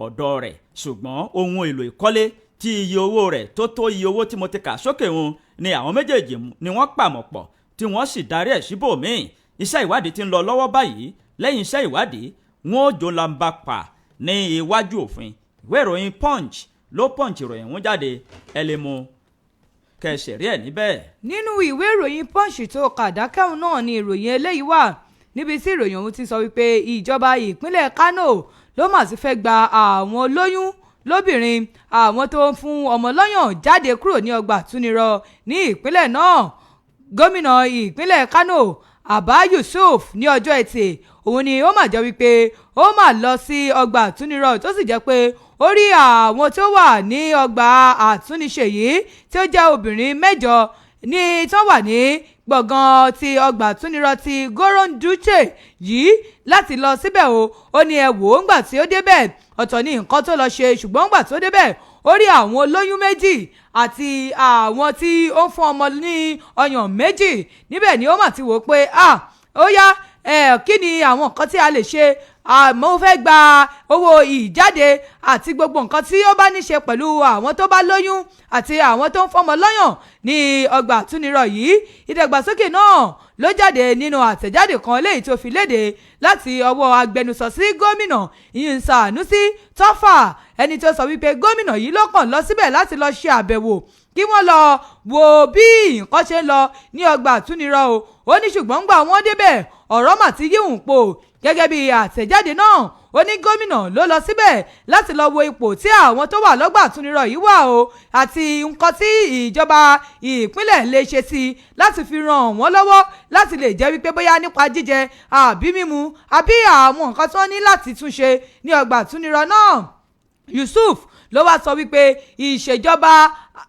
ọ̀dọ̀ rẹ̀. Ṣùgbọ́n ohun èlò ìkọ́lé tí iye owó rẹ̀ tó tó iye owó tí mo ti kà sókè wọn ni àwọn méjèèjì ni wọ́n pàmò pọ̀ tí wọ́n sì darí ẹ̀ síbòmíì. Iṣẹ́ ìwádìí ti ń lọ lọ́wọ́ báyìí. Lẹ́yìn iṣẹ́ ìwádìí, wọn ó jó lamba pa ní iwájú òfin. Ìwé ìròyìn Punch ló Punch ìròyìn wọn jáde, ẹ lè mú kẹsẹ̀ rí ẹ̀ níbẹ̀. Nínú ìwé ìròyìn Punch tó kàdákẹ́hùn náà ni ìròyìn eléyìí wà, níbi tí ìròyìn ọ̀hún ti sọ wípé ìjọba ìpínlẹ̀ Kano ló mà ti fẹ́ gba àwọn olóyún lóbìnrin, àwọn tó ń fún ọmọ lọ́yàn jáde kúrò ní ọgbà àtúnirọ ní ìpínlẹ̀ náà. Gómìnà ìpínlẹ̀ Kano, Abba Yusuf, ní ọjọ́ Ẹtì òun ni ó mà jẹ́ wípé ó mà lọ sí ọgbà àtúnirọ, tó sì jẹ́ pé ó rí àwọn tó wà ní ọgbà àtúnṣe yìí tí ó jẹ́ obìnrin 8 ní tó wà ní gbọ̀ngàn ti ọgbà àtúnirọ ti Goron Dutse yìí láti lọ síbẹ̀ o. Ó ní ẹ wò ó, ńgbà tí ó débẹ̀, ọ̀tọ̀ ní nǹkan tó lọ ṣe, ṣùgbọ́n ńgbà tó débẹ̀, ó rí àwọn olóyún 2 àti àwọn tí ó ń fún ọmọ ní ọyàn 2 níbẹ̀. Ni ó mà ti wò ó pé, ah, ó yá ẹ, kí ni àwọn nǹkan tí a lè ṣe? Àmọ́ ó fẹ́ gba owó ìjáde àti gbogbo nǹkan tí ó bá ní ṣe pẹ̀lú àwọn tó bá lóyún àti àwọn tó ń fọmọ lọ́yàn ní ọgbà àtúnirọ̀ yìí. Ìdàgbàsókè náà ló jáde nínú àtẹ̀jáde kan léyìí tó fi léde láti ọwọ́ agbẹnusọ sí gómìnà ìyún Sanusi Tọ́fà, ẹni tó sọ wípé gómìnà yìí ló kàn lọ síbẹ̀ láti lọ ṣe àbẹ̀wò kí wọ́n lọ wo bí nǹkan ṣe ń lọ ní ọgbà àtúnirọ̀ o. Ó ní ṣùgbọ́n gbà wọ́n débẹ̀, ọ̀rọ̀ mà ti yíhùn po. Gẹ́gẹ́ bí àtẹ̀jáde náà, ó ní gómìnà ló lọ síbẹ̀ láti lọ wo ipò tí àwọn tó wà lọ́gbà àtúnirọ̀ yìí wà o, àti nǹkan tí ìjọba ìpínlẹ̀ lè ṣe sí i láti fi ràn wọ́n lọ́wọ́, láti lè jẹ́ wípé bóyá nípa jíjẹ àbí mímu àbí àwọn nǹkan tí wọ́n ní láti túnṣe ní ọgbà àtúnirọ̀ náà. Yusuf ló wá sọ wípé ìṣèjọba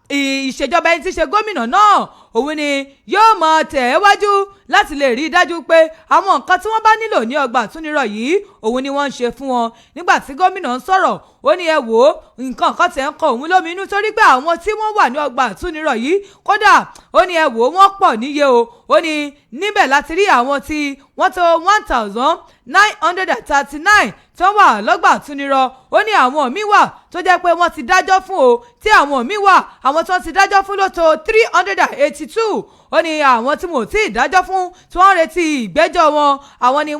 ẹni tí í ṣe gómìnà náà òun ni yóò mọ tẹ̀ ẹ́ wájú láti lè rí i dájú pé àwọn nǹkan tí wọ́n bá nílò ní ọgbà àtúnirọ̀ yìí òun ni wọ́n ń ṣe fún wọn. Nígbà tí gómìnà ń sọ̀rọ̀, ó ní ẹ wò ó, nǹkan kan tẹ̀ ń kọ òun lóminú torí pé àwọn tí wọ́n wà ní ọgbà àtúnirọ̀ yìí, kódà ó ní ẹ wò ó, wọ́n pọ̀ níye o. Ó ní níbẹ̀ láti rí àwọn tí wọ́n tó 1,939 tó wà lọ́gbà àtúnirọ̀. Ó ní àwọn míì wà tó jẹ́ pé wọ́n ti dájọ́ fún o, tí àwọn míì wà, àwọn tó ti dájọ́ fún ló tó 382. Ó ní àwọn tí wọn ò tí ì dájọ́ fún, tí wọ́n ń retí ìgbẹ́jọ́ wọn, àwọn ní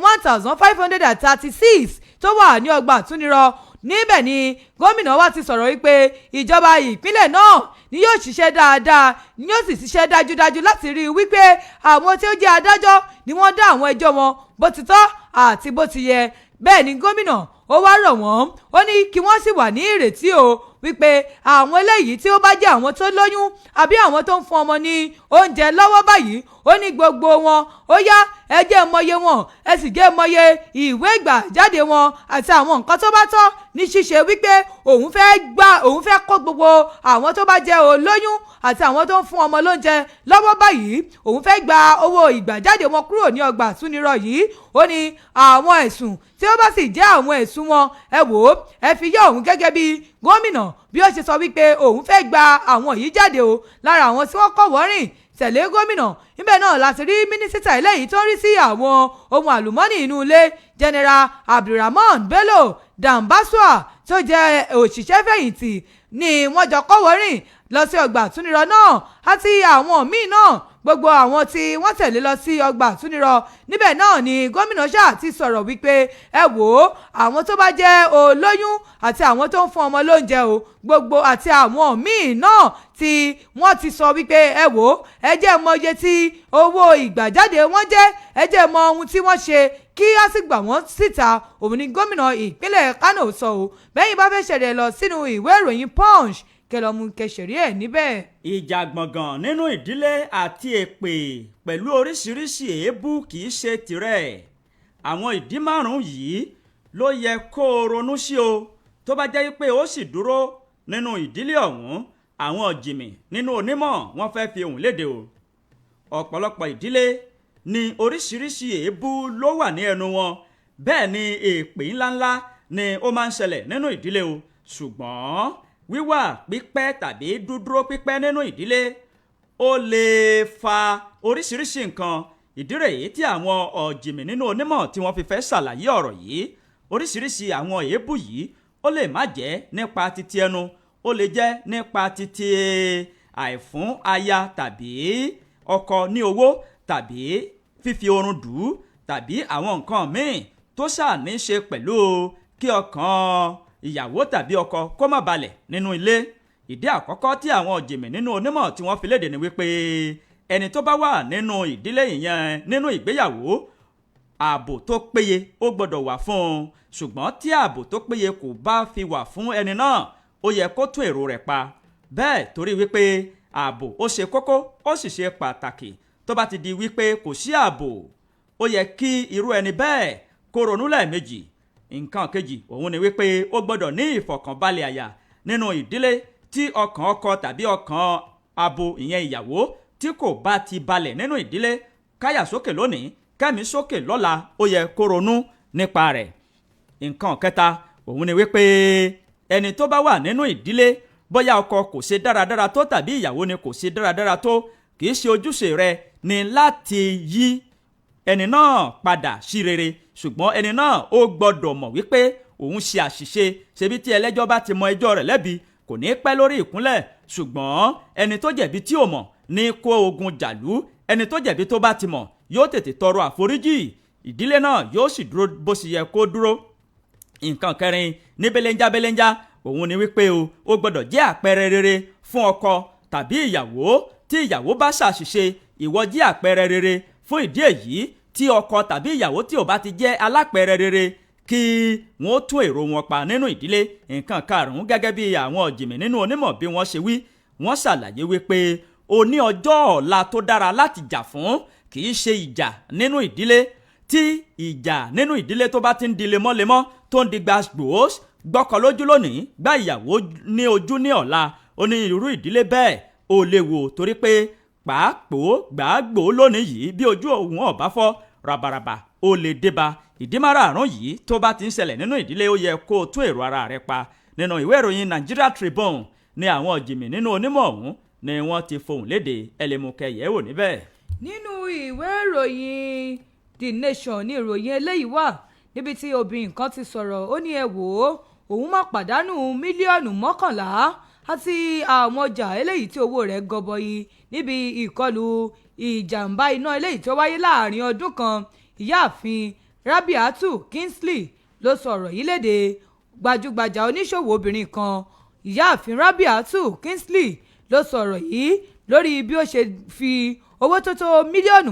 1,536 tó wà ní ọgbà àtúnirọ̀. Níbẹ̀ ni gómìnà wa ti sọ̀rọ̀ wípé ìjọba ìpínlẹ̀ náà ni yóò ṣiṣẹ́ dáadáa, ni yóò sì ṣiṣẹ́ dájúdájú láti rí i wípé àwọn tí ó jẹ́ adájọ́ ni wọ́n dá àwọn ẹjọ́ wọn bó ti tọ́ àti bó ti yẹ. Bẹ́ẹ̀ ni gómìnà ó wá rọ̀ wọ́n, ó ní kí wọ́n sì wà ní ìrètí o wípé àwọn eléyìí tí ó bá jẹ́ àwọn tó lóyún àbí àwọn tó ń fún ọmọ ní oúnjẹ lọ́wọ́ báyìí, ó ní gbogbo wọn, ó yá, ẹ jẹ́ mọye wọn, ẹ sì jẹ́ mọye ìwé ìgbà jáde wọn àti àwọn nǹkan tó bá tọ́ ní ṣíṣe, wípé òun fẹ́ gbà, òun fẹ́ kó gbogbo àwọn tó bá jẹ́ olóyún àti àwọn tó ń fún ọmọ lóúnjẹ lọ́wọ́ báyìí, òun fẹ́ gba owó ìgbàjáde wọn kúrò ní ọgbà àtúnirọ̀ yìí. Ó ní àwọn ẹ̀sùn tí ó bá sì jẹ́ àwọn ẹ̀sùn wọn, ẹ wò ó, ẹ fi yé òun gẹ́gẹ́ bí gómìnà bí ó ṣe sọ wípé òun fẹ́ gba àwọn yìí jáde o. Lára àwọn tí wọ́n kọ̀ wọ́rìn tẹ̀lé gómìnà níbẹ̀ náà láti rí mínísítà eléyìí tó ń rí sí àwọn ohun àlùmọ́ọ́nì inú ilé, General Abdulrahman Bello Dambazau, tó jẹ́ òṣìṣẹ́ fẹ̀yìntì, ni wọ́n jọ kọ́wọ́rìn lọ sí ọgbà àtúnirọ̀ náà, àti àwọn míì náà. Gbogbo àwọn tí wọ́n tẹ̀lé lọ sí ọgbà àtúnirọ̀ níbẹ̀ náà ni gómìnà ṣáà ti sọ̀rọ̀ wípé ẹ wò ó, àwọn tó bá jẹ́ olóyún àti àwọn tó ń fún ọmọ lóúnjẹ o, gbogbo àti àwọn míì náà tí wọ́n ti sọ wípé ẹ wò ó, ẹ jẹ́ mọ iye tí owó ìgbàjáde wọn jẹ́, ẹ jẹ́ mọ ohun tí wọ́n ṣe, kí á sì gbà wọ́n síta, òun ni gómìnà ìpínlẹ̀ Kánò sọ o. Bẹ́yìn bá fẹ́ ṣẹ̀rẹ̀ lọ sínú ìwé ìròyìn Punch, kẹlọ́mú kẹsẹ̀rí ẹ̀ níbẹ̀. Ìjà gbọ̀ngàn nínú ìdílé àti èpè pẹ̀lú oríṣiríṣi èébú kì í ṣe tirẹ̀. Àwọn ìdí márùn-ún yìí ló yẹ kó o ronú sí o tó bá jẹ́ pé ó sì dúró nínú ìdílé ọ̀hún. Àwọn jìmì nínú onímọ̀ wọ́n fẹ́ fi ohùn léde o. Ọ̀pọ̀lọpọ̀ ìdílé ni oríṣiríṣi èébú ló wà ní ẹnu wọn, bẹ́ẹ̀ ni èpè ńláńlá ni ó máa ń ṣẹlẹ̀ nínú ìdílé o, ṣùgbọ́n Wíwà pípẹ́ tàbí dúdúró pípẹ́ nínú ìdílé ó lè fa oríṣiríṣi nǹkan. Ìdí rèé tí àwọn ọ̀jìnmí nínú onímọ̀ tí wọ́n fi fẹ́ ṣàlàyé ọ̀rọ̀ yìí. Oríṣiríṣi àwọn èébú yìí, ó lè má jẹ́ nípa titi ẹnu, ó lè jẹ́ nípa titi àìfún aya tàbí ọkọ ní owó, tàbí fífi oorun dù ú, tàbí àwọn nǹkan míì tó ṣáà ní ṣe pẹ̀lú kí ọkàn ìyàwó tàbí ọkọ kó má balẹ̀ nínú ilé. Ìdí àkọ́kọ́ tí àwọn ọ̀jìnmí nínú onímọ̀ tí wọ́n fi léde ni wípé ẹni tó bá wà nínú ìdílé, ìyẹn nínú ìgbéyàwó, ààbò tó péye ó gbọ́dọ̀ wà fún un. Ṣùgbọ́n tí ààbò tó péye kò bá fi wà fún ẹni náà, ó yẹ kó tún èrò rẹ̀ pa bẹ́ẹ̀, torí wípé ààbò ó ṣe kókó, ó sì ṣe pàtàkì. Tó bá ti di wípé kò sí ààbò, ó yẹ kí irú ẹni bẹ́ẹ̀ kó ronú lẹ́ẹ̀mejì. Nǹkan kejì òun ni wípé ó gbọ́dọ̀ ní ìfọ̀kànbalẹ̀ àyà nínú ìdílé. Tí ọkàn ọkọ tàbí ọkàn abo, ìyẹn ìyàwó, tí kò bá ti balẹ̀ nínú ìdílé, káyà sókè lónìí, kẹ́mi sókè lọ́la, ó yẹ kó ronú nípa rẹ̀. Nǹkan kẹta òun ni wípé ẹni tó bá wà nínú ìdílé, bóyá ọkọ kò ṣe dáradára tó tàbí ìyàwó ni kò ṣe dáradára tó, kì í ṣe ojúṣe rẹ ni láti yí ẹni náà padà sí rere, ṣùgbọ́n ẹni náà ó gbọ́dọ̀ mọ̀ wípé òun ṣe àṣìṣe. Ṣebí tí ẹlẹ́jọ́ bá ti mọ ẹjọ́ rẹ̀ lẹ́bi, kò ní pẹ́ lórí ìkúnlẹ̀. Ṣùgbọ́n ẹni tó jẹ̀bi tí ò mọ̀ ní kó ogun jàlú. Ẹni tó jẹ̀bi tó bá ti mọ̀ yóò tètè tọrọ àforíjì, ìdílé náà yóò sì dúró bó ṣe yẹ kó dúró. Nǹkan kẹrin ní belenja belenja òun ni wípé o gbọ́dọ̀ jẹ́ àpẹẹrẹ rere fún ọkọ tàbí ìyàwó. Tí ìyàwó bá ṣàṣìṣe, ìwọ jẹ́ àpẹẹrẹ rere. Fún ìdí èyí, tí ọkọ tàbí ìyàwó tí ò bá ti jẹ́ alápẹẹrẹ rere, kí wọ́n tún èrò wọn pa nínú ìdílé. Nǹkan karùn-ún, gẹ́gẹ́ bí àwọn ọ̀jìnmí nínú onímọ̀ bí wọ́n ṣe wí, wọ́n ṣàlàyé wípé o ní ọjọ́ ọ̀la tó dára láti jà fún, kì í ṣe ìjà nínú ìdílé. Tí ìjà nínú ìdílé tó bá ti ń di lemọ́lemọ́, tó ń di gbàgbós, gbọ́kọ lójú lónìí, gbá ìyàwó ní ojú ní ọ̀la, ó ní irú ìdílé bẹ́ẹ̀ ó léwu, torí pé pàápòó gbàágbò lónìí yìí, bí ojú òun ọ̀bá fọ́ rabaraba, ó lè débá. Ìdí márààrún yìí tó bá ti ń ṣẹlẹ̀ nínú ìdílé, ó yẹ kó o tún èrò ara rẹ pa. Nínú ìwé ìròyìn Nigeria Tribune ní àwọn ọ̀jìnmí nínú onímọ̀ ọ̀hún ni wọ́n ti fohùn léde. Ẹlẹ́mukẹ́ yẹ̀wò níbẹ̀. Nínú ìwé ìròyìn The Nation ní ìròyìn eléyìí wà, níbi tí obìnrin kan ti sọ̀rọ̀. Ó ní ẹ wò ó, òun máa pàdánù 11 mílíọ̀nù àti àwọn ọjà eléyìí tí owó rẹ̀ gọbọi níbi ìkọlù ìjàmbá iná eléyìí tó wáyé láàrin ọdún kan. Ìyáàfin Rabiatu Kingsley ló sọ̀rọ̀ yìí léde. Gbajúgbajà oníṣòwò obìnrin kan, Ìyáàfin Rabiatu Kingsley, ló sọ̀rọ̀ yìí lórí bí ó ṣe fi owó tó tó 11 mílíọ̀nù,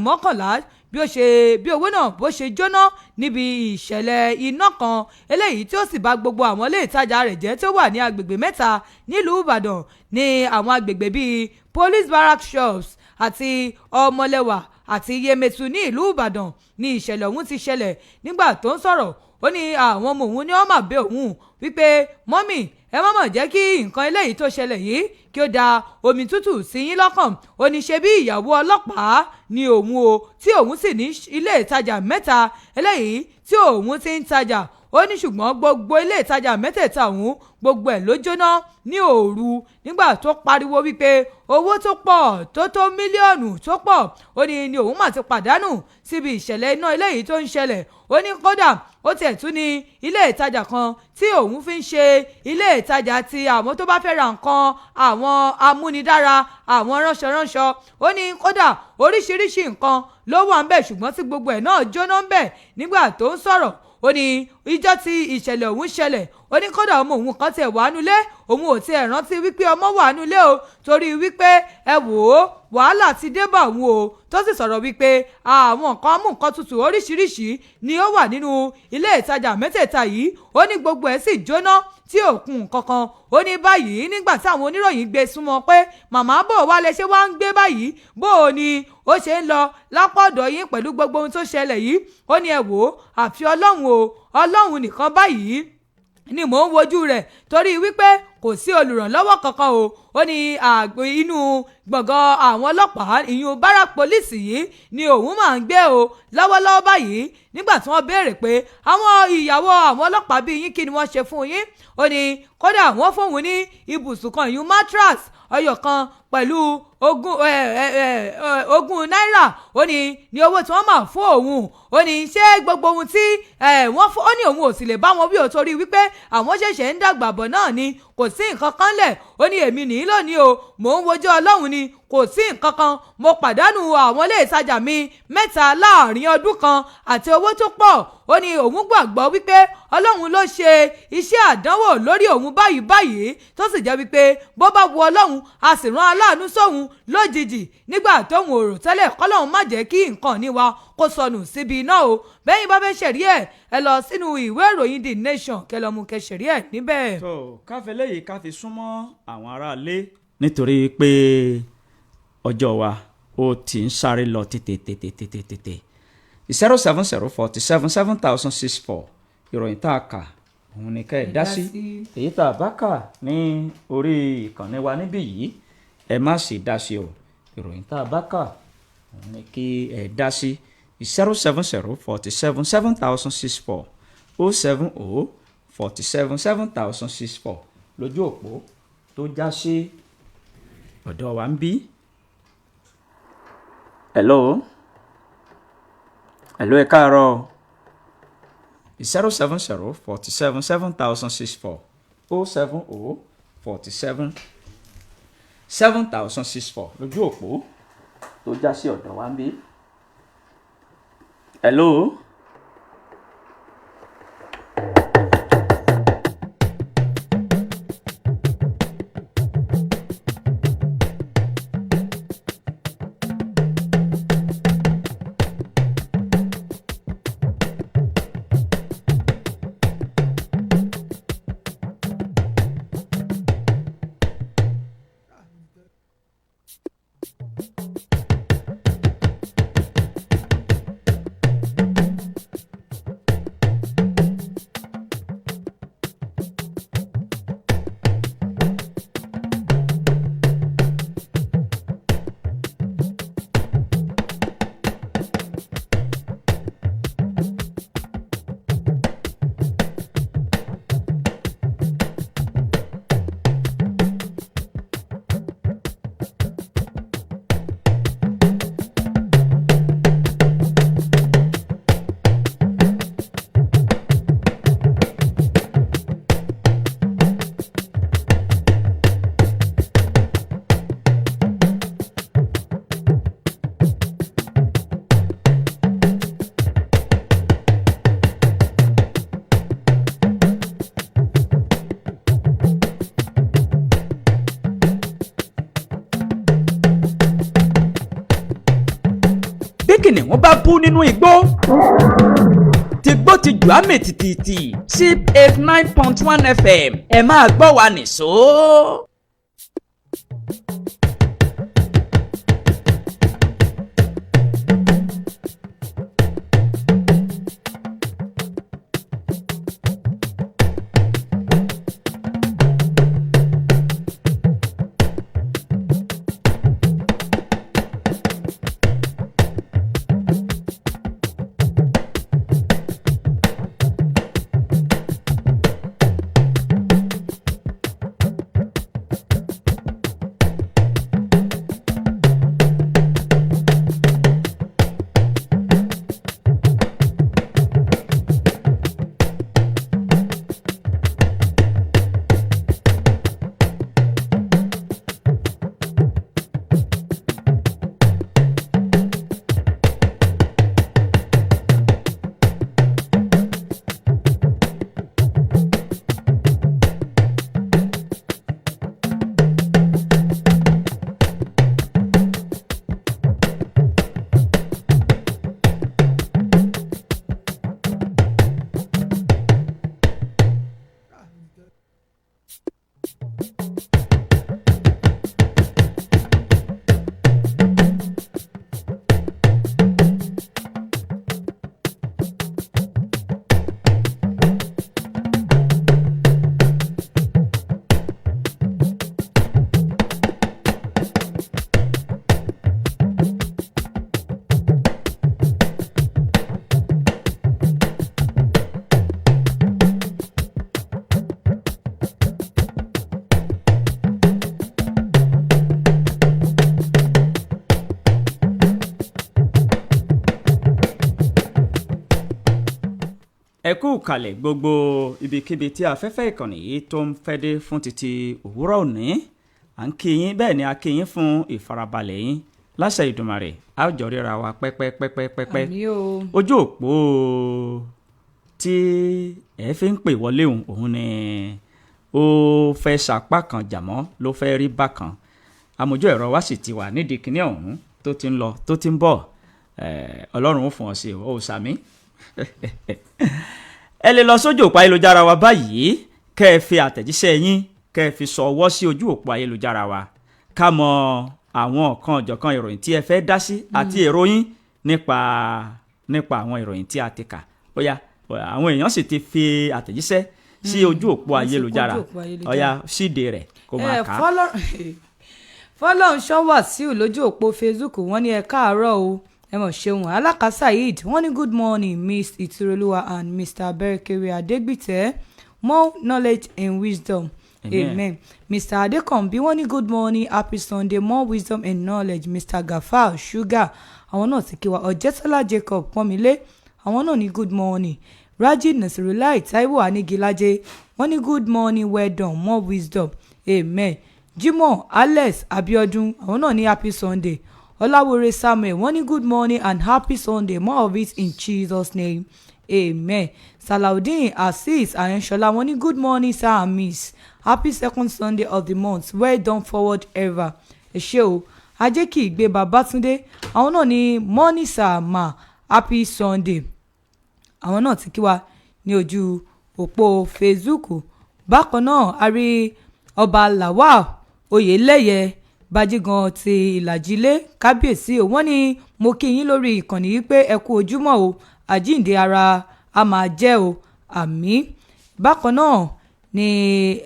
bí ó ṣe bí owó náà bó ṣe jóná níbi ìṣẹ̀lẹ̀ iná kan eléyìí tí ó sì bà gbogbo àwọn ilé ìtajà rẹ̀ jẹ́, tó wà ní agbègbè mẹ́ta nílùú Ìbàdàn, ní àwọn agbègbè bíi Police Barrack Shops àti Ọmọlẹ́wà àti Yemẹtu ní ìlú Ìbàdàn ní ìṣẹ̀lẹ̀ ọ̀hún ti ṣẹlẹ̀. Nígbà tó ń sọ̀rọ̀, ó ní àwọn ọmọ òun ní wọ́n mà bẹ òun wípé, "Mummy, ẹ má mà jẹ́ kí nǹkan eléyìí tó ṣẹlẹ̀ yìí kí ó da omi tútù sí yín lọ́kàn." Ó ní ṣe bí ìyàwó ọlọ́pàá ni òun o, tí òun sì ní ilé ìtajà mẹ́ta eléyìí tí òun ti ń tajà. Ó ní ṣùgbọ́n gbogbo ilé ìtajà mẹ́tẹ̀ẹ̀ta òun, gbogbo ẹ̀ ló jóná ní òru. Nígbà tó pariwo wípé owó tó pọ̀ tó tó mílíọ̀nù tó pọ̀, ó ní ni òun mà ti pàdánù síbi ìṣẹ̀lẹ̀ iná eléyìí tó ń ṣẹlẹ̀. Ó ní kódà ó tiẹ̀ tún ní ilé ìtajà kan tí òun fi ń ṣe ilé ìtajà ti àwọn tó bá fẹ́ ra nǹkan, àwọn amúnidára, àwọn ránṣọránṣọ. Ó ní kódà oríṣiríṣi nǹkan ló wà ń bẹ̀, ṣùgbọ́n tí gbogbo ẹ̀ náà jóná ń bẹ̀. Nígbà tó ń sọ̀rọ̀, ó ní ìjọ́ tí ìṣẹ̀lẹ̀ ọ̀hún ṣẹlẹ̀, ó ní kódà ọmọ òun kan tiẹ̀ wà nulẹ̀, òun ò tiẹ̀ rántí wípé ọmọ wà nulẹ̀ o, torí wípé ẹ wò ó, wàhálà ti dé bá òun o. Tó sì sọ̀rọ̀ wípé àwọn nǹkan mú nǹkan tutù oríṣiríṣi ni ó wà nínú ilé ìtajà mẹ́tẹ̀ẹ̀ta yìí. Ó ní gbogbo ẹ̀ sì jóná tí òkun kankan. Ó ní báyìí, nígbà tí àwọn oníròyìn gbé súnmọ́ pé, "Màmá, bò wá lẹ ṣe wá ń gbé báyìí? Bó o ní ó ṣe ń lọ lápá ọ̀dọ̀ yín pẹ̀lú gbogbo ohun tó ṣẹlẹ̀ yìí?" Ó ní ẹ wò ó, àfi Ọlọ́run o, Ọlọ́run nìkan báyìí Ni mò ń wojú rẹ̀ torí wípé kò sí olùrànlọ́wọ́ kankan o. Ó ní inú gbọ̀ngàn àwọn ọlọ́pàá, ìyún barrack police yìí ni òun máa ń gbé o lọ́wọ́lọ́wọ́ báyìí. Nígbà tí wọ́n béèrè pé àwọn ìyàwó àwọn ọlọ́pàá bíi yín, kí ni wọ́n ṣe fún yín? Ó ní kódà wọ́n fóun ní ibùsùn kan, ìyún mattress ọyọ̀ kan, pẹ̀lú 20 náírà. Ó ní ní owó tí wọ́n máa fún òun. Ó ní ṣé gbogbo ohun tí wọ́n fún, ó ní òun ò sì lè bá wọn wí ò, torí wípé àwọn ṣẹ̀ṣẹ̀ ń dàgbà bọ̀ náà ni, kò sí nǹkan kan lẹ̀. Ó ní èmi nìyí lónìí o, mò ń wojú Ọlọ́run ni, kò sí nǹkan kan. Mo pàdánù àwọn ilé ìtajà mi mẹ́ta láàrin ọdún kan àti owó tó pọ̀. Ó ní òun gbàgbọ́ wípé Ọlọ́run ló ṣe iṣẹ́ àdánwò lórí òun báyìí báyìí, tó sì jẹ́ wípé bó bá wu Ọlọ́run, a sì rán aláàánú sóhun lójijì nígbà tóun ò rò tẹ́lẹ̀. Kọ́lọ́run má jẹ́ kí nǹkan ní wa kó sọnù síbi iná o. Bẹ́yìn bá fẹ́ ṣẹ̀rí ẹ̀, ẹ lọ sínú ìwé ìròyìn The Nation, kẹ́ lọ mú kẹ́ ṣẹ̀rí ẹ̀ níbẹ̀. Tó káfí léyìí ká fi súnmọ́ àwọn aráalé, nítorí pé ọjọ́ wa ó ti ń sáré lọ tètè tètè tètè tètè. 070 47 7064. Ìròyìn tá a kà òun ni kẹ́ ẹ dá sí. Èyí tá a bá kà ní orí ìkànnì wa níbí yìí, ẹ má sì dá sí o. Ìròyìn tá a bá kà òun ni kí ẹ dá sí. 070 47 7064, 070 47 7064 lójú òpó tó já sí ọ̀dọ̀ wa ń bí. Hello, hello, ẹ káàárọ̀. 070 47 7064, 070 47 7064 lójú òpó tó já sí ọ̀dọ̀ wa ń bí. Hello. Bí kìnìún bá bú nínú igbó, tìgbó ti jù á mì tìtìtì. Sí 89.1 FM, ẹ máa gbọ́ wa nìṣó. Ẹ kú kalẹ̀ gbogbo ibikíbi tí afẹ́fẹ́ ìkànnì yìí tó ń fẹ́ dé fún títí òwúrọ̀ òní. À ń kí yín, bẹ́ẹ̀ ni a kí yín fún ìfarabalẹ̀ yín. Láṣẹ Ìdùmarè, a ó jọ ríra wa pẹ́pẹ́pẹ́pẹ́pẹ́. Àmín o. Ojú òpó tí ẹ fi ń pè wọlé òun òun ni ó fẹ́ sapá kan jàmọ́ ló fẹ́ rí bákan. Amójú ẹ̀rọ wa sì ti wà nídìí kinní ọ̀hún tó ti ń lọ tó ti ń bọ̀. Ọlọ́run ó fún ọ sí o, ó sàmí. Ẹ lè lọ sójú òpó ayélujára wa báyìí, kẹ́ ẹ fi àtẹ̀jíṣẹ́ yín, kẹ́ ẹ fi sọ ọwọ́ sí ojú òpó ayélujára wa, ká mọ àwọn ọ̀kan ọ̀jọ̀kan ìròyìn tí ẹ fẹ́ dá sí àti èrò yín nípa àwọn ìròyìn tí a ti kà. Ó yá, àwọn èèyàn sì ti fi àtẹ̀jíṣẹ́ sí ojú òpó Wọ́n ti kó ayélujára. Ojú òpó ayélujára. Ó yá, síde rẹ̀ kó máa kà á. Fọlọ́runṣọ́ Wàsíù lójú òpó Facebook, wọ́n ní ẹ káàárọ̀ o, ẹ mọ̀ ṣeun. Alaka Saheed, wọ́n ní good morning, Miss Ìtúrọ̀lúwa and Mr. Berkewe Adegbite, more knowledge and wisdom. Amen. Amen. Mr. Adekanbi, wọ́n ní good morning, happy Sunday, more wisdom and knowledge. Mr. Gafar Sugar, àwọn náà ti kí wa. Ọ̀jẹ̀tọ́lá Jacob Pọ́nmilé, àwọn náà ní good morning. Raji Nasirulai Taiwo Anigilaje, wọ́n ní good morning, well done, more wisdom, amen. Jimoh Alex Abiodun, àwọn náà ní happy Sunday. Ọláwórè Samuel, wọ́n ní good morning and happy Sunday, more of it in Jesus' name, amen. Salaudeen Azeez Ayansola, wọ́n ní good morning, sir and miss, happy second Sunday of the month, well done, forward ever. Ẹ ṣé o. Ajé kì í gbé Babatunde, àwọn náà ní morning sir, ma, happy Sunday. Àwọn náà ti kí wa ní ojú òpó Facebook. Bákan náà, a rí Ọba Lawal Oyeleye Bájígan ti Ìlàjílé, kábíyèsí o. Wọ́n ní mo kí yín lórí ìkànnì yìí pé ẹ kú ojúmọ́ o, àjíǹde ara a máa jẹ́ o, àmín. Bákan náà ni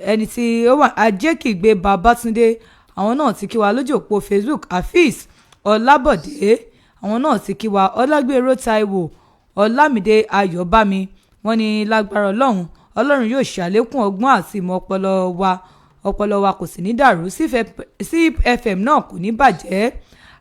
ẹni tí ó wà, Ajékìgbé Babátúndé, àwọn náà ti kí wa lójú òpó Facebook. Afeez Ọlábọ̀dé, àwọn náà ti kí wa. Ọlágbèrò Táíwò Ọlámídé Ayọ̀bámi, wọ́n ní lágbára Ọlọ́run, Ọlọ́run yóò ṣàlékún ọgbọ́n àti ìmọ̀ ọpọlọ wa, ọpọlọ wa kò sì ní dàrú, CFM náà kò ní bàjẹ́.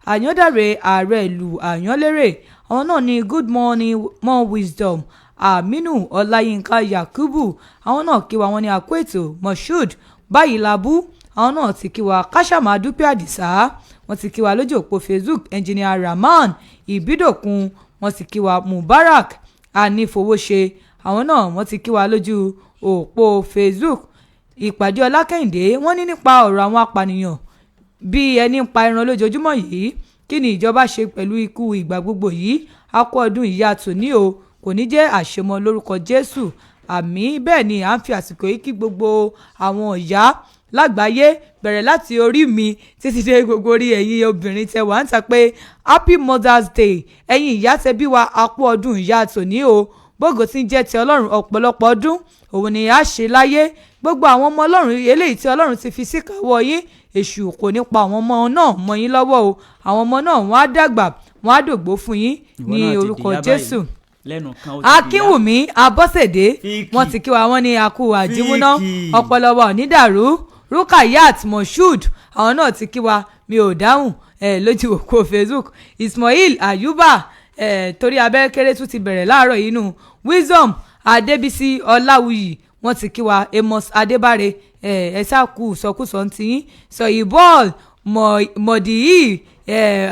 Àyàndàrè Ààrẹ ìlú Àyànlérè, àwọn náà ní good morning, more wisdom. Aminu Ọláyínká Yakubu, àwọn náà kí wa, wọ́n ní àkó ètò. Moshood Báyìí Labú, àwọn náà ti kí wa. Káṣàmá Dúpẹ́ Àdìsá, wọ́n ti kí wa lójú òpó Facebook. Engineer Rahman Ìbídòkun, wọ́n ti kí wa. Mubarak Anífowóṣe, àwọn náà wọ́n ti kí wa lójú òpó Facebook. Ìpàdé Ọlákẹ́hìndé, wọ́n ní nípa ọ̀rọ̀ àwọn apànìyàn bí ẹni ń pa ẹran lójoojúmọ́ yìí, kí ni ìjọba ṣe pẹ̀lú ikú ìgbà gbogbo yìí? A kú ọdún ìyá tòní o, kò ní jẹ́ àṣemọ lórúkọ Jésù, àmín. Bẹ́ẹ̀ ni à ń fi àsìkò yìí kí gbogbo àwọn ìyá lágbàáyé, bẹ̀rẹ̀ láti orí mi títí dé gbogbo orí ẹ̀yin obìnrin tẹ wà ń ta pé happy Mother's Day. Ẹ̀yin ìyá tẹ bí wa, a kú ọdún ìyá tòní o. Bógo tí ń jẹ́ ti Ọlọ́run, ọ̀pọ̀lọpọ̀ ọdún òun ni a ṣe láyé. Gbogbo àwọn ọmọ Ọlọ́run eléyìí tí Ọlọ́run ti fi síkàwọ́ yín, èṣù kò ní pa àwọn ọmọ náà mọ́ yín lọ́wọ́ o. Àwọn ọmọ náà, wọ́n á dàgbà, wọ́n á dògbó fún yín Ìwọ ní náà ti orúkọ dìyá Jésù. báyìí. Lẹ́nu kan, ó ti dìyá. Akínwùmí Abọ́sẹ̀dé, Fíkì. wọ́n ti kí wa, wọ́n ní akú àjímúná, Fíkì. ọpọlọ wa ò ní dàrú. Rukayat Moshood, àwọn náà ti kí wa, mi ò dáhùn lójú òpó Facebook. Ismail Ayuba, torí abẹ́rẹ́kẹ́rẹ́ tún ti bẹ̀rẹ̀ láàárọ̀ yìí nù. Wisdom Adébísí Ọláwuyì, wọ́n ti kí wa. Amos Adébáre, ẹ sá kú sọkúsọ ń tiyín. Sọyìnbọ́ọ̀l Mọ̀dìyí,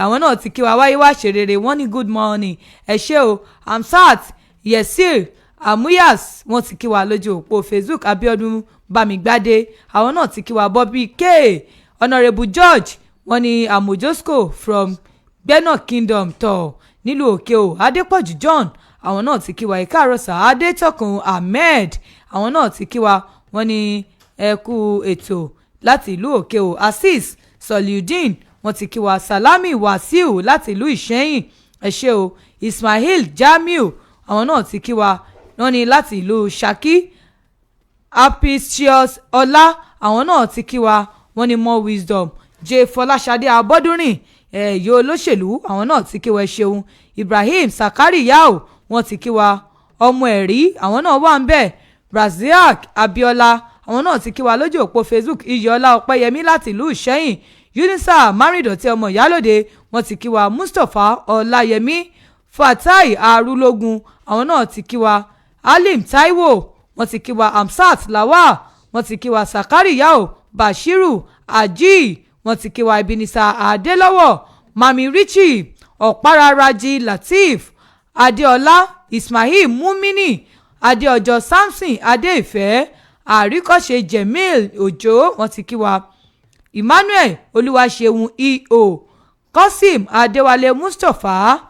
àwọn náà ti kí wa. Wáyé wá ṣèrèrè, wọ́n ní good morning, ẹ ṣé o. Amsat Yesir Amuyas, wọ́n ti kí wa lójú òpó Facebook. Abiodun Bámigbádé, àwọn náà ti kí wa. Bobby K, Honourable George, wọ́n ní Amojosco from Gbẹ́nà Kingdom tọ̀ nílùú Òkè o. Adépọ̀jù John, àwọn náà ti kí wa, ìkáàrọ̀ sà. Adétọ̀kùn Ahmed, àwọn náà ti kí wa, wọ́n ní ẹ kú ètò láti ìlú Òkè o. Azeez Soliudeen, wọ́n ti kí wa. Salami Wasiu láti ìlú Ìṣẹ́yìn, ẹ ṣé o. Ismail Jamiu, àwọn náà ti kí wa, wọ́n ní láti ìlú Ṣakí. Apicius Ọlá, àwọn náà ti kí wa, wọ́n ní more wisdom. J Fọláṣadé Abọ́dúnrìn, ẹ̀yọ́ olóṣèlú, àwọn náà ti kí wa, ẹ ṣeun. Ibrahim Sakari Yao, wọ́n ti kí wa. Ọmọ ẹ̀rí, àwọn náà wà ń bẹ̀. Raziak Abiola, àwọn náà ti kí wa lójú òpó Facebook. Iyọlá Ọpẹ́yẹmí láti ìlú Ìṣẹ́yìn, Unisa Márìndọ̀tí ọmọ ìyálòde, wọ́n ti kí wa. Mustapha Ọláyẹmí, Fatai Arúlógún, àwọn náà ti kí wa. Alim Taiwo wọ́n ti kí wa, Hamsat Lawal wọ́n ti kí wa, Sakari Yao Bashiru Aji wọ́n ti kí wa, Ebenezer Adelọ́wọ̀, Mami Richie Ọ̀páraraji, Lateef Adeola, Ismail Mumini Adeọjọ, Samson Adéìfẹ́, Àríkọ́ṣe Jemil Òjó wọ́n ti kí wa, Emmanuel Olúwaṣeun, eo Kosim Adéwálé, Mustapha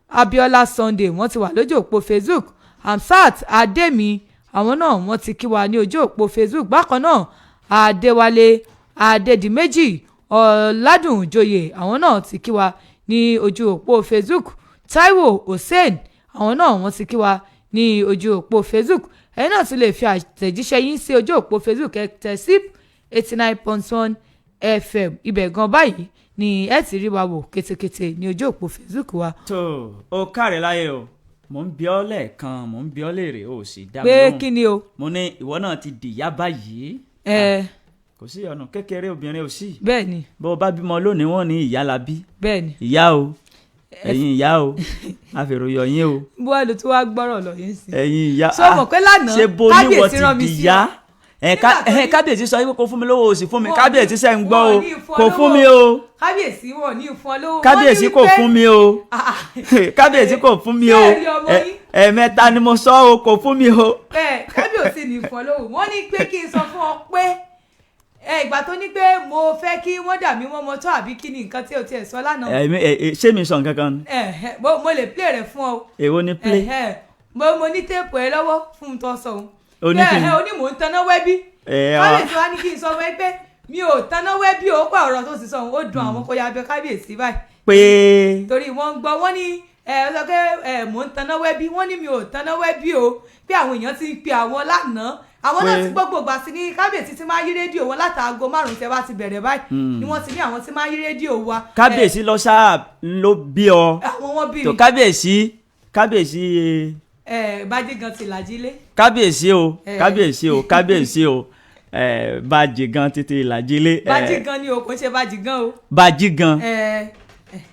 Abiola Sunday wọ́n ti wà lójú òpó Facebook. Hamsat Ademi àwọn náà wọ́n ti kí wa ní ojú òpó Facebook. Bákan náà, Adéwálé Adédìméjì Ọ̀làdùnjoyè àwọn náà ti kí wa ní ojú òpó Facebook. Taiwo Hussein àwọn náà wọ́n ti kí wa ní ojú òpó Facebook. Ẹ̀yin náà tún lè fi àtẹ̀jíṣẹ́ yín sí ojú òpó Facebook, ẹ tẹ sí 89.1 FM. Ibẹ̀ gan báyìí ni ẹ ti rí wa wò kétékété ní ojú òpó Facebook wa. Tó o káre láyé o, mò ń bi ọ́ lẹ́ẹ̀kan, mò ń bi ọ́ léèrè, o sì dá mi Pé lóhùn. kí ni o? Mo ní ìwọ náà ti dìyá báyìí. Ẹ. Kò sí ọ̀nà kékeré obìnrin ò sí. Bẹ́ẹ̀ ni. Bó o bá bímọ lónìí, wọ́n ní ìyá la bí. Bẹ́ẹ̀ ni. Ìyá o, ẹ̀yin ìyá o, àfèròyọ̀ yín o. Bó wàá lò tó wàá gbọ́rọ̀ lọ yín sí. Ẹ̀yin ìyá. Ṣé o mọ̀ pé lánàá, ṣé bó ní wọ́n kábíyèsí rán ti mi sí dìyá ọ? ẹ ká Nígbà tó ẹ kábíyèsí sọ wípé kò fún mi lówó, o sì fún mi. Wọ́n Kábíyèsí sẹ́ ń gbọ́ o. wọ́n ní fún ọ Kò fún lówó. mi o. Kábíyèsí wọn ní fún ọ lówó. Wọ́n ní Kábíyèsí kò wípé fún mi o. Ah, ah. Kábíyèsí kò fún mi o. Ṣé ẹ rí ọmọ yín? Ẹ̀ẹ̀mẹ́ta ni mo sọ o, kò fún mi o. Ẹ kábíyèsí ní fún ọ lówó. Wọ́n ní pé kí n sọ fún ọ pé ẹ ìgbà tó ní pé mo fẹ́ kí wọ́n dà mí wọ́n mọ́tò àbí kí ni nǹkan tí o tiẹ̀ sọ lánàá. Ẹ̀mí ẹ ẹ, ṣé mi sọ nǹkan kan ni? Ẹ ẹ, mo lè play rẹ̀ fún ọ. Èwo ni play? Ẹ, mo ní tape ẹ lọ́wọ́ fún un tó sọ òun. O ní kí ni? Ẹ o ní mò ń taná wẹ́bí. Ẹ, ọ. Kábíyèsí wa ní kí n sọ fún ẹ pé mi ò taná wẹ́bí o, pé ọ̀rọ̀ tó sì sọ òun ó dùn àwọn kó ya bẹ kábíyèsí báyìí. Pé Torí wọ́n ń gbọ́, wọ́n ní ẹ ọ sọ pé ẹ mò ń taná wẹ́bí. Wọ́n ní mi ò taná wẹ́bí o, pé àwọn èèyàn ti ń pe àwọn lánàá, àwọn náà ti gbogbo ìgbà sí ní kábíyèsí ti máa yí rédíò wọn látàgò 5 tẹ́ bá ti bẹ̀rẹ̀ báyìí ni wọ́n ti ní àwọn ti máa yí rédíò wa. Kábíyèsí lọ sáà ló bí ọ. Ẹ, àwọn wọn bí Tó mi. Kábíyèsí, kábíyèsí. Ẹ bájí gan ti làjílé. Kábíyèsí o. Eh. Kábíyèsí o, kábíyèsí o, ẹ bàjì gan títí ìlàjílé. Bájí gan ni o, kò ń ṣe bájí gan o. Bàjì gan. Ẹ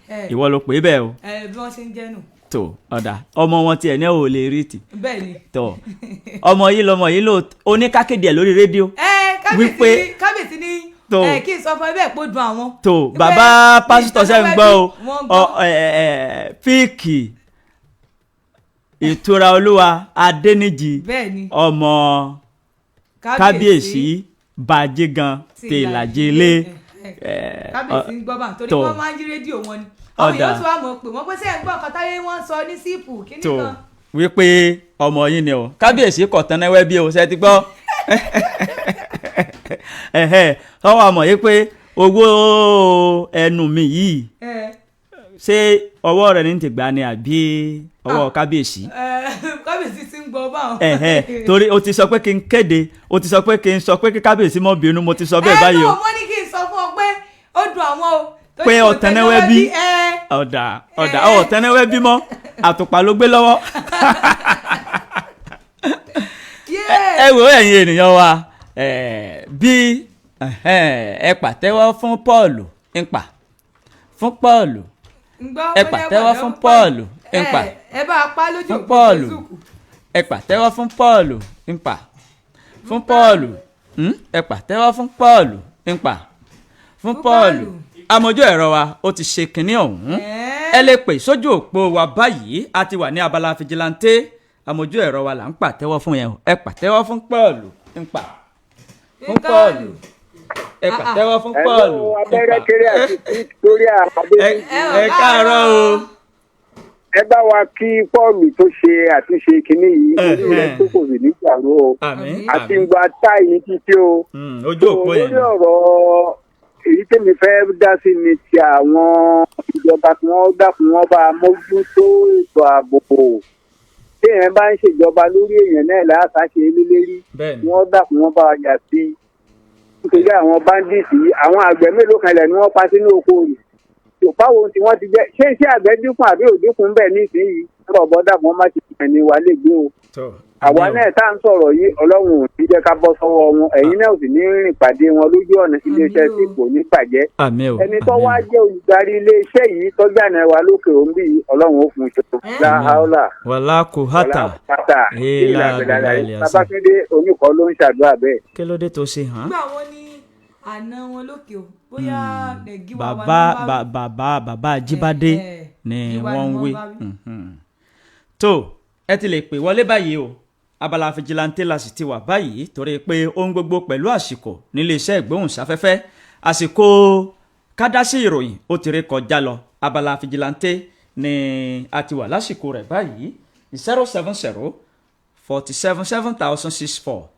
ẹ. Ìwọ ló pè é bẹ́ẹ̀ o. Ẹ bí wọ́n ṣe ń jẹ́ nù. Tó ọ̀dà ọmọ wọn tiẹ̀ ní ò lè rí tì. Bẹ́ẹ̀ ni. Tó ọmọ yìí lọmọ yìí ló oníkákéde ẹ̀ lórí rédíò. Ẹ kábíyèsí ní kábíyèsí ní Tó. ẹ kí n sọ fún ẹ bẹ́ẹ̀ pé ó dùn àwọn. Tó Wípé bàbá pásítọ̀ sẹ́ ń gbọ́ o. Wọ́n gbọ́. Ọ ẹ ẹ fíìkì Ìtura Olúwa Adéníjì, Bẹ́ẹ̀ ni. ọmọ kábíyèsí bàjígan tèlàjẹlé. Kábíyèsí ń gbọ́ bá torí tó. wọ́n máa ń yí rédíò wọn ni àwọn Ọ̀dà. èèyàn tún wá mọ̀ pé wọ́n pé sẹ́yìn gbọ́ nǹkan táyé wọ́n ń sọ ní síìpù kíní Tó kan. wípé ọmọ yín ni o, kábíyèsí kò tán náwó bí o ṣe ti gbọ́. Ẹ̀hẹ́, ọwọ́ àmọ̀ yìí pé owó ẹnu mi yìí, ẹ ṣé ọwọ́ rẹ̀ ní ti gbà ni àbí ọwọ́ kábíyèsí? Ẹ kábíyèsí ti ń gbọ́ báwọn. Ẹ̀hẹ́, torí o ti sọ pé kí n kéde, o ti sọ pé kí n sọ pé kí kábíyèsí mọ́ bínú, mo ti sọ bẹ́ẹ̀ báyìí Ẹ o. náà wọ́n ní kí n sọ fún ọ pé ó dùn àwọn o torí Pé kò ọ̀tẹ̀nẹ́wẹ́ bí. Ẹ Ọ̀dà ọ̀dà. Eh. Ọ̀tẹ̀nẹ́wẹ́ bímọ, àtùpà ló gbé lọ́wọ́. Yé. Ẹ wo ẹ̀yin ènìyàn wa, bí ẹ pàtẹ́wọ́ fún Paul ń pa fún Paul. Ń gbọ́ Ẹ bóyá pàtẹ́wọ́ pàtẹ́wọ́ fún Paul ń pa. Ẹ bá a pa lójú Fún òpó Paul. Facebook. Ẹ pàtẹ́wọ́ fún Paul ń pa fún Paul. Ẹ pàtẹ́wọ́ fún Paul ń pa fún Fún Paul. Paul. Amójú ẹ̀rọ wa ó ti ṣe kinní ọ̀hún. Ẹ́. Ẹ lè pè sójú òpó wa báyìí, a ti wà ní abala fìjìláńtẹ́. Amójú ẹ̀rọ wa là ń pàtẹ́wọ́ fún yẹn o. Ẹ pàtẹ́wọ́ fún Paul ń pa fún Paul. Ẹ pàtẹ́wọ́ fún Paul Hello, ń pa. Abẹ́rẹ́ kéré àti Victoria Adéníjì. Ẹ káàárọ̀ o. Ẹ bá wa kí Pọ́ọ̀lù tó ṣe àtúnṣe kínní yìí, orí rẹ̀ tó kò sì ní ìgbàrú o. Àmín. Àti Àmín. gba táyì títí o. Ojú òpó yẹn Lórí ni. ọ̀rọ̀ èyí tèmi fẹ́ dá sí ni ti àwọn ìjọba tí wọ́n dákun wọ́n bá mójútó ètò ààbò. Téèyàn bá ń ṣèjọba lórí èèyàn náà láàṣà ṣe é lélérí. Bẹ́ẹ̀ni. Wọ́n dákun wọ́n bá wa jà sí i. Nítorí àwọn bandits yìí, àwọn àgbẹ̀ mélòó kan lẹ̀ ni wọ́n pa sínú oko rẹ̀. Tó báwo tí wọ́n ti jẹ́ ṣé iṣẹ́ àgbẹ̀ dínkù àbí ò dínkù ń bẹ̀ nísìnyìí? rọ̀ bọ́dà wọn má ti pẹ̀ ní wa lè gbé o. Tó Àwa àmín o. náà tá à ń sọ̀rọ̀ yìí, Ọlọ́run ò ní jẹ́ ká bọ́ sọ́wọ́ wọn, ẹ̀yin náà ò sì ní rìn pàdé wọn lójú ọ̀nà. Iléeṣẹ́ Àmín o. tí kò ní bàjẹ́. Àmín o. Ẹni tó Àmín wá o. jẹ́ olùdarí iléeṣẹ́ yìí tọ́jà náà wà lókè òǹbí yìí, Ọlọ́run ó fún un ṣe. Láhàólà Wàlá kò hátà. pátá Ìlà ìlà bìlà bìlà. ilẹ̀ àṣà. Babátúndé oníkọ́ ló ń ṣàdúrà bẹ́ẹ̀. Kí ló dé tó ṣe hàn? Nígbà wọn ní àná wọn lókè o, bóyá nàìjíríà wà Bàbá ní bá wí. bàbá Ajíbádé ni Gíwá ni wọ́n ń wọ́n wí. bá wí. Tó ẹ ti lè pè wọlé báyìí o, abala fìjìláńtẹ́ la sì ti wà báyìí, torí pé ohun gbogbo pẹ̀lú àsìkò nílé iṣẹ́ ìgbóhùnsáfẹ́fẹ́. Àsìkò kádásí ìròyìn ó ti ré kọjá lọ. Abala fìjìláńtẹ́ ni a ti wà lásìkò rẹ̀ báyìí: 070 47 7064,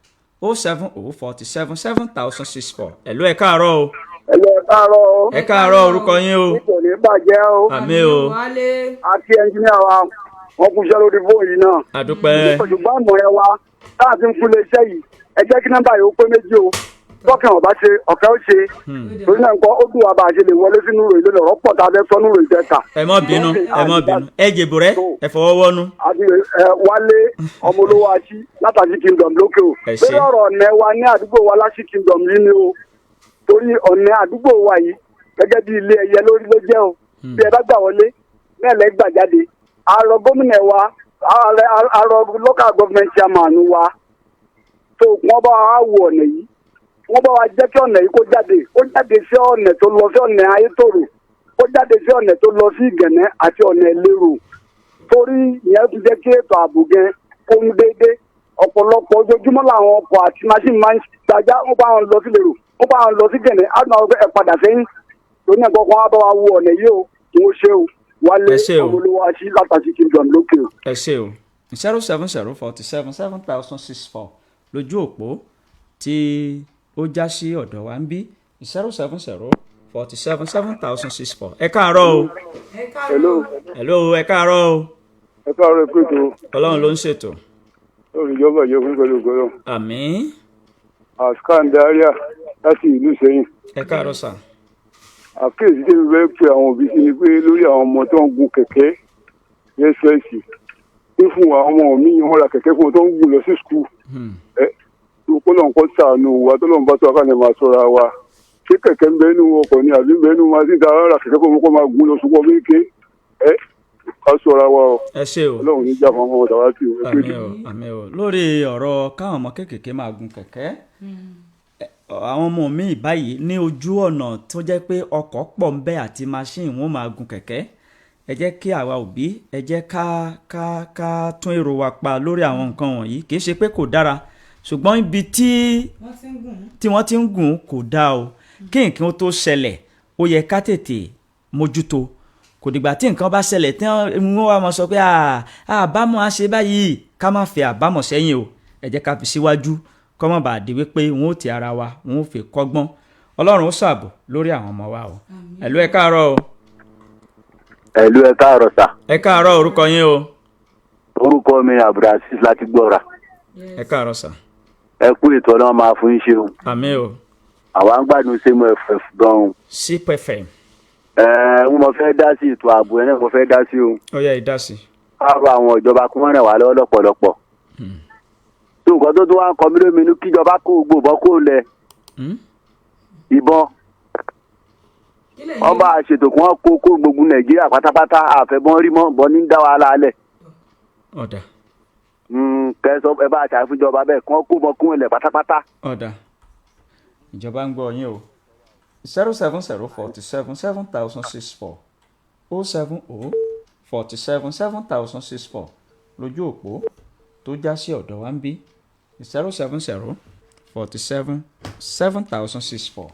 070 47 7064. Ẹ̀lú, ẹ káàárọ̀ o. Ẹ̀lọ́, ẹ káàárọ̀ o. Ẹ káàárọ̀, orúkọ yín o? Kò ní bàjẹ́ o. Àmín o. Wálé. Àti ẹnjìníà wa, wọn kú iṣẹ́ lórí fóònù yìí náà. Àdúpẹ́. Ṣùgbọ́n àmọ̀ràn wa táà ti ń fún iléeṣẹ́ yìí, ẹ jẹ́ kí nọ́mbà yìí ó pé méjì o. Tọ́kàn ọ̀bá ṣe ọ̀kẹ́ ó ṣe. Torí náà nǹkan ó dùn wá bá a ṣe lè wọlé sínú ìròyìn lónìí, ọ̀rọ̀ pọ̀ tá a fẹ́ sọ nínú ìròyìn tẹ́ta. Ẹ má bínú, ẹ má bínú, ẹ jèbù rẹ, ẹ fọwọ́ wọ́nú. Àti ẹ Wálé ọmọ olówó aṣí látàṣí kingdom lókè o. Ẹ ṣé. Lórí ọ̀rọ̀ ọ̀nà wa ní àdúgbò wa láṣí kingdom yìí ni o, torí ọ̀nà àdúgbò wa yìí gẹ́gẹ́ bí ilé ẹyẹ lórí ló jẹ́ o. Bí ẹ bá gbà wọlé náà lẹ́ gbà jáde. Àrọ gómìnà wa, àrọ local government chairman wa tó, wọ́n bá wa wo ọ̀nà yìí, wọ́n bá wa jẹ́ kí ọ̀nà yìí kó jáde, kó jáde sí ọ̀nà tó lọ sí ọ̀nà Ayétòrò, kó jáde sí ọ̀nà tó lọ sí Ìgànnẹ́ àti ọ̀nà Ìlérò, torí ìyẹn ti jẹ́ kí ètò ààbò gan kó ń déédé. Ọ̀pọ̀lọpọ̀ ojoojúmọ́ làwọn ọkọ̀ àti machine máa ń gbajá, wọ́n bá wọn lọ sí Ìlérò, wọ́n bá wọn lọ sí Gẹ̀nẹ́, á dùn àwọn ẹ̀ padà sẹ́yìn. Torí náà kọ́kọ́ wá bá wa wo ọ̀nà yìí o, kí wọ́n ṣe o. Wálé Ẹ ṣé o. ọmọ olówó aṣí látàṣí kingdom lókè o. Ẹ ṣé o. 070 47 7064 lójú òpó tí ó já sí ọ̀dọ̀ wa ń bí: 070 47 7064. Ẹ káàárọ̀ o. Ẹ káàárọ̀. Hello, ẹ káàárọ̀ o. Ẹ káàárọ̀, ẹ pé tó. Ọlọ́run ló ń ṣètò. Lórí ìjọba ìjọba pẹ̀lú ògbọ́dọ̀. Àmín. Askandaria láti ìlú Ìsẹ́yìn. Ẹ káàárọ̀ sà. Àkíyèsí tí mo fẹ́ pe àwọn òbí sí ni pé lórí àwọn ọmọ tó ń gun kẹ̀kẹ́ lẹ́sẹ̀ẹ̀sì pé fún àwọn ọmọ mi, wọ́n ra kẹ̀kẹ́ fún wọn tó ń gùn lọ sí skul. Ẹ kó lóun kó sànù wa, tó lóun bá tó akáni máa sọ́ra wa. Ṣé kẹ̀kẹ́ ń bẹ nínú ọkọ̀ ni àbí ń bẹ nínú máa ta ra kẹ̀kẹ́ fún wọn kó máa gùn lọ sùkú ọmọ èké? Ẹ ká sọ́ra wa o. Ẹ ṣé o. Ọlọ́run ní jà fún ọmọ tàwa sí o. Àmín o, àmín o. Lórí ọ̀rọ̀ káwọn ọmọ kéékèèké máa gun kẹ̀kẹ́, àwọn ọmọ mi báyìí ní ojú ọ̀nà tó jẹ́ pé ọkọ̀ pọ̀ ń bẹ àti machine, wọn máa gun kẹ̀kẹ́. Ẹ jẹ́ kí àwa òbí, ẹ jẹ́ ká tún èrò wa pa lórí àwọn nǹkan wọ̀nyí. Kì í ṣe pé kò dára, ṣùgbọ́n ibi tí Wọ́n ti ń gùn ún. tí wọ́n ti ń gùn kò dáa o. Kí nǹkan ó tó ṣẹlẹ̀, ó yẹ ká tètè mójútó. Kò dìgbà tí nǹkan bá ṣẹlẹ̀ tí wọ́n wá máa sọ pé àbámọ̀ á ṣe báyìí. Ká má fi àbámọ̀ sẹ́yìn o, ẹ jẹ́ ká fi síwájú, kọ́ mọ̀ bá di wípé wọ́n ó ti ara wa, wọ́n ó fi kọ́gbọ́n. Ọlọ́run ó ṣàbò lórí àwọn ọmọ wa o. Ẹ̀lú, ẹ káàárọ̀ o. Ẹ̀lú, ẹ káàárọ̀ sà. Ẹ káàárọ̀, orúkọ yín o? Orúkọ mi Abdulrasis láti gbọ́ra. Ẹ káàárọ̀ sà. Ẹ kú ètò, Ọlọ́run máa fún yín ṣe o. Àmín o. Àwa ń gbádùn sẹ́mu ẹ̀fẹ̀ gan-an. Cpfm. Ẹ ń mo fẹ́ dá sí ètò ààbò ẹ̀ náà, mo fẹ́ dá sí o. Ó yá, ìdásí. Káàrọ̀ àwọn ìjọba kí wọ́n ràn wá lọ́wọ́ lọ́pọ̀lọpọ̀. Tó nǹkan tó tún wá ń kọ mí lóminú, kíjọba kó gbòbọ́ kó lẹ̀ ìbọn. Kílẹ̀ Wọ́n bá a ṣètò kí wọ́n kó kó gbogbo Nàìjíríà pátápátá, àfẹ́bọ́n rí mọ́ bọ́ ní dá wàhálà alẹ̀. Ọ̀dà. Kẹsàn ẹ bá a ṣàfihàn bẹ́ẹ̀ kí wọ́n kó bọ́ kún ilẹ̀ pátápátá. Ọ̀dà, ìjọba ń gbọ́ yín o. 070 47 7064, 070 47 7064 lójú òpó tó já sí ọ̀dọ̀ wa ń bí: 070 47 7064,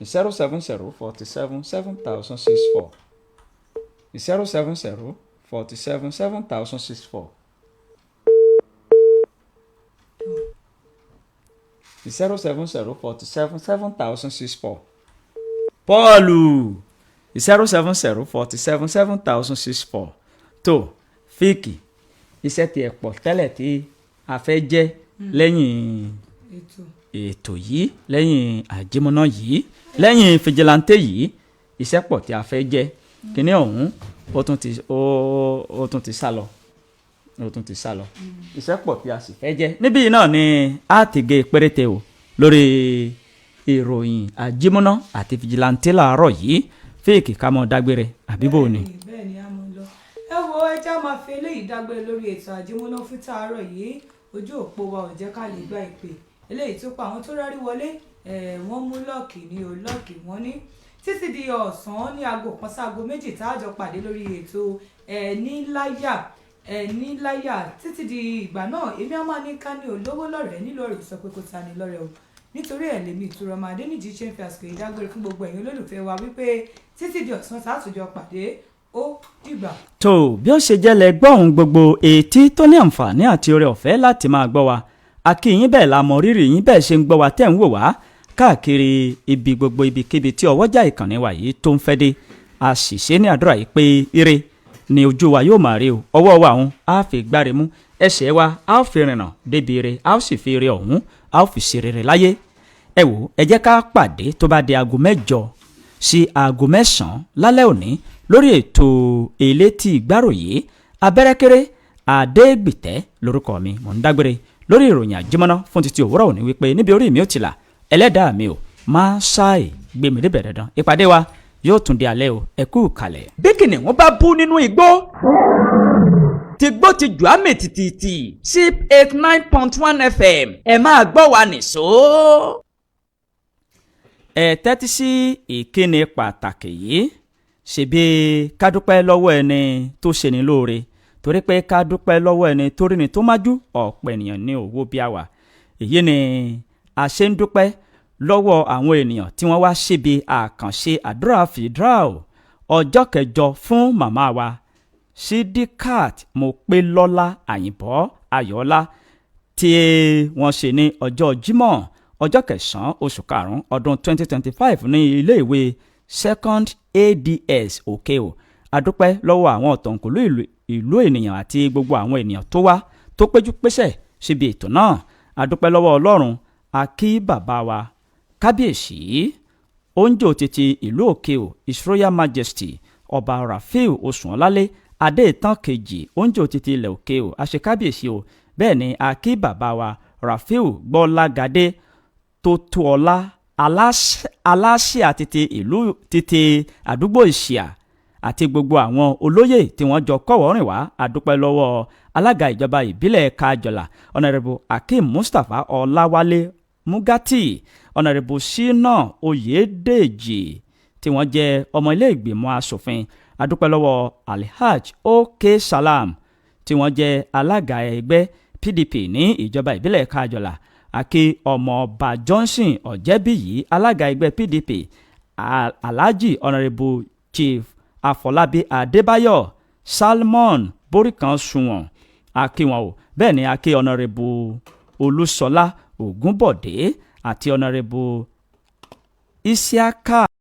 070 47 7064, 070 47 7064, 070 47 7064. Pọ́ọ̀lù, 070 47 7064. Tó fíìkì iṣẹ́ tiẹ̀ pọ̀ tẹ́lẹ̀ tí a fẹ́ jẹ́ lẹ́yìn ètò. Ètò yìí, lẹ́yìn àjẹmọ́ná yìí, lẹ́yìn fìjìláńtẹ́ yìí, iṣẹ́ pọ̀ tí a fẹ́ jẹ́. Kíní ọ̀hún Ó tún ti sá lọ, ó tún ti sá lọ. Iṣẹ́ pọ̀ tí a sì fẹ́ jẹ́. Níbí yìí náà ni a ti gé péréte o lórí ìròyìn àjímúná àti fìjìláńtì làárọ̀ yìí. Fíìkì ká mọ́ dágbére, àbí bò ni? Bẹ́ẹ̀ ni, a mọ̀ lọ. Ẹ wo, ẹja máa fi eléyìí dágbére lórí ètò àjímúná fún tàárọ̀ yìí. Ojú òpó wa ò jẹ́ ká lè gba ìpè eléyìí tó pa àwọn tó rárí wọlé. Wọ́n mú luck ní o, luck wọ́n ní. Títí di ọ̀sán ní aago 1 sáago 2 tá a jọ pàdé lórí ètò Ẹ̀ẹ́níláyà, Ẹ̀ẹ́níláyà. Títí di ìgbà náà, èmi á máa ní ká ní olówó lọ́rẹ̀ẹ́ nílò ọ̀rẹ́ sọ pé kó ta ni lọ́rẹ́ o. Nítorí ẹ̀ lèmi, Ìtura ọmọ Adéníjì, ṣe ń fi àsìkò yìí dágbére fún gbogbo ẹ̀yin olólùfẹ́ wa wípé títí di ọ̀sán tá a tún jọ pàdé, ó dìgbà. Tó bí ó ṣe jẹ́ lẹ gbọ́hùn. Gbogbo etí tó ní àǹfààní àti oore ọ̀fẹ́ láti máa gbọ́ wa, a kí yín, bẹ́ẹ̀ la mọ rírì yín, bẹ́ẹ̀ ṣe ń gbọ́ wa, tẹ́ ń wò wá káàkiri ibi gbogbo, ibikíbi tí ọwọ́jà ìkànnì wa yìí tó ń fẹ́ dé. A sì ṣe ní àdúrà yìí pé ire ni ojú wa yóò máa rí o, ọwọ́ wa ọ̀hún á fi gbáre mú, ẹsẹ̀ wa á fi rìnà débi ire, á sì fi ire ọ̀hún á fi ṣe rere láyé. Ẹ wò, ẹ jẹ́ ká pàdé tó bá di aago 8 sí aago 9 lálẹ́ òní lórí ètò Elétí Ìgbáròyé. Abẹ́rẹ́kẹ́rẹ́ Adégbìtẹ́ lórúkọ mi. Mò ń dágbére lórí ìròyìn àjímọ́ná fún títí òwúrọ̀ òní wípé níbi orí mi ò ti là, ẹlẹ́dàá mi ò máa ṣáì gbé mi débẹ̀ dandan. Ìpàdé wa yóò tún di alẹ́ o. Ẹ kú kalẹ̀. Bí kìnìún bá bú nínú igbó, tí gbó ti jù á mì tìtìtì sí 89.1 FM, ẹ máa gbọ́ wa nìṣó. Ẹ tẹ́tí sí ìkíni pàtàkì yìí. Ṣebí ká dúpẹ́ lọ́wọ́ ẹni tó ṣe ní lóore, torí pé ká dúpẹ́ lọ́wọ́ ẹni tó rí ni tó májú, ọ̀pọ̀ ènìyàn ní òwò bí a wà. Èyí ni a ṣe ń dúpẹ́ lọ́wọ́ àwọn ènìyàn tí wọ́n wá síbi àkànṣe àdúrà fìdráò ọjọ́ 8 fún màmá wa Sidikat Mopélọ́lá Àyìnbọ́ Ayọ̀ọ́lá tí wọ́n ṣe ní ọjọ́ Jímọ̀, ọjọ́ 9 oṣù karùn-ún ọdún 2025 ní iléèwé Second ADS Òkè-o. Adúpẹ́ lọ́wọ́ àwọn ọ̀tọ̀kùlú ìlú ènìyàn àti gbogbo àwọn ènìyàn tó wá tó péjú pésẹ̀ síbi ètò náà. Adúpẹ́ lọ́wọ́ Ọlọ́run. A kí bàbá wa kábíyèsí oúnjẹ òtítì ìlú Òkè-o, His Royal Majesty Ọba Rafiu Oṣùnọlálé Adéìtàn kejì, oúnjẹ òtítì ilẹ̀ Òkè-o. Àṣekábíyèsí o. Bẹ́ẹ̀ ni a kí bàbá wa Rafiu Gbọ́lágadé Tótóọlá, aláṣẹ títí ìlú títí àdúgbò Ìṣíà, àti gbogbo àwọn olóyè tí wọ́n jọ kọ́wọ̀ọ́rìn wá. Àdúpẹ́ lọ́wọ́ alága ìjọba ìbílẹ̀ Kájọlà, Honourable Akeem Mustapha Ọláwálé Mugati, Honourable Shina Oyèdèjì tí wọ́n jẹ́ ọmọ ilé ìgbìmọ̀ asòfin. Àdúpẹ́ lọ́wọ́ Alhaj OK Salam tí wọ́n jẹ́ alága ẹgbẹ́ PDP ní ìjọba ìbílẹ̀ Kájọlà, àkí ọmọọba Johnson Ọ̀jẹ́bíyì, alága ẹgbẹ́ PDP, Alhaji Honourable Chief Afọlábí Adébáyọ̀ Salmon Boríkan Sunwọ̀n, akíwọn o. Bẹ́ẹ̀ ni akí Honourable Olúṣọlá Ògúnbọ̀dé àti Honourable Isiaka.